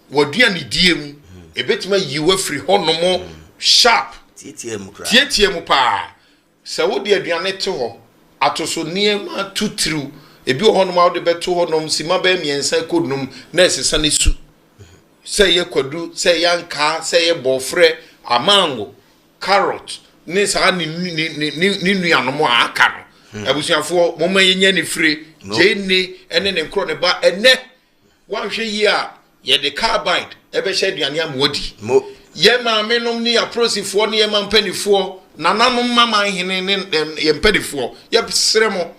w'aduanedie mu, ɛbɛtumi ayi wo afiri hɔnom sharp. Tietia mu koraa. Tietia mu paa. Sɛ wode aduane to hɔ, ato so nneɛma titiriw, ebi wɔ hɔnom a wode bɛto hɔnom simma bɛyɛ mmiɛnsa kɔ num na ɛsesa ne su. Sɛ ɛyɛ kwadu, sɛ ɛyɛ ankaa, sɛ ɛyɛ bɔɔfrɛ, amango, carrot ne saa ne ne ne ne ne nuanom a aka no hmm. abusuafoɔ momma yɛnya ne fire gyeene ne ne nkorɔ ne ba ɛnɛ woanhwɛ yie a yɛde carbide ɛbɛhyɛ aduane ama wadi yɛ maame nom ne yɛapolisifoɔ ne yɛ ma mpanifoɔ nananom mama hene ne yɛ mpanifoɔ yɛsrɛ mo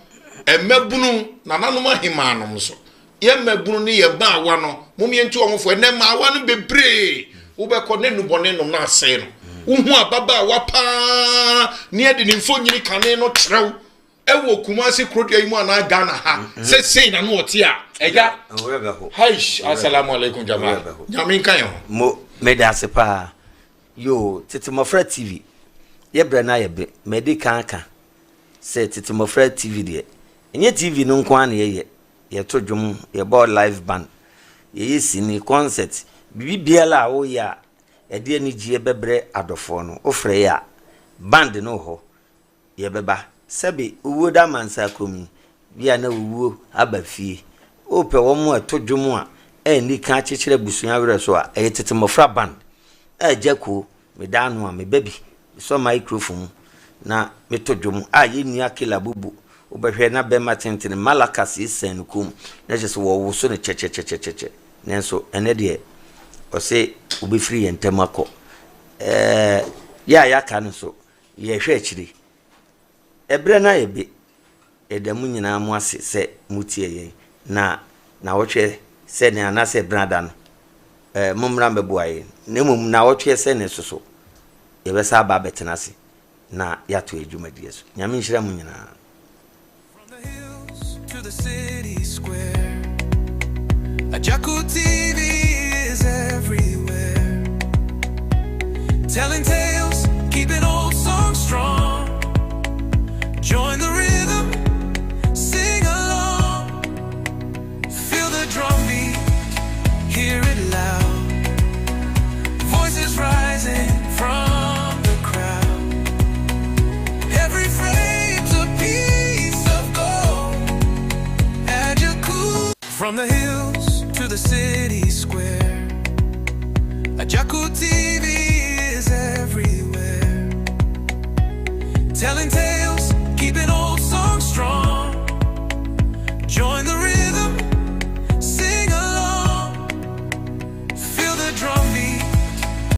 mmabunu nananom ahemaa nom nso Yɛn mmabunu ne yɛn mmaawa no, mom yɛntu wɔn fo. Ɛnnɛ mmaawa no bebree, wobɛkɔ ne nnubɔne nom na asɛe no. Wohu ababaawa paa ne ɛde ne mfonyini kane no kyerɛw ɛwɔ Kumasi kurodua yi mu anaa Ghana ha mm-hmm. sɛ sei na no ɔte a ɛgya. Haish, assalamu alaikum jama. Nyame nka yɛn ho. Mo meda ase paa. Yoo, Tete Mmɔfra TV, yɛ brɛ no ayɛ be. Madi kan aka sɛ Tete Mmɔfra TV deɛ, ɛnyɛ TV no nko ara na yɛyɛ. Yɛto dwom, yɛbɔ live band, yɛyɛ sini, concert, biribi biara a woyɛ a ɛde anigyeɛ bɛbrɛ adɔfoɔ no, wofrɛ yɛ a, band no wɔ hɔ, yɛbɛba. Sɛbe owuo da amansan kurom yi, bi a na owuo aba fie. Wopɛ wɔn a ɛto dwom a ɛnni kan akyekyere abusua werɛ so a, ɛyɛ Tete Mmɔfra Band a Agya Kuo Meda ano a, meba bi, mesɔ microphone mu na meto dwom a yɛn nua Killer Bubu, wobɛhwɛ na bɛrima tentene Malakas esian ne kɔn mu na kyerɛ sɛ wɔwoso no kyɛkyɛkyɛkyɛkyɛ. Nanso ɛnɛ deɛ ɔse wobɛfiri yɛn ntam akɔ. Ɛɛ yɛ a yɛaka no nso, yɛhwɛ akyiri. Ɛberɛ no ayɛ be. Yɛda mo nyinaa mo ase sɛ motie yɛn, na naawɔtweɛ sɛ nɛ anaasɛ ɛbenada no, eh, mommra mmɛboa yɛn. Na mmom naawɔtweɛ sɛ nɛ soso, yɛbɛsa aba abɛtena ase na yɛato yɛn dwumadie so. Nyame nhyira mo nyinaa. From the hills to the city square, Agyarko TV is everywhere. Telling tales, keeping old songs strong. Join the rhythm, sing along. Feel the drum beat, hear it loud. Voices rising from the crowd. Every frame's a piece of gold. Agyaku. From the hills to the city square, Agyaku TV is everywhere. Telling tales.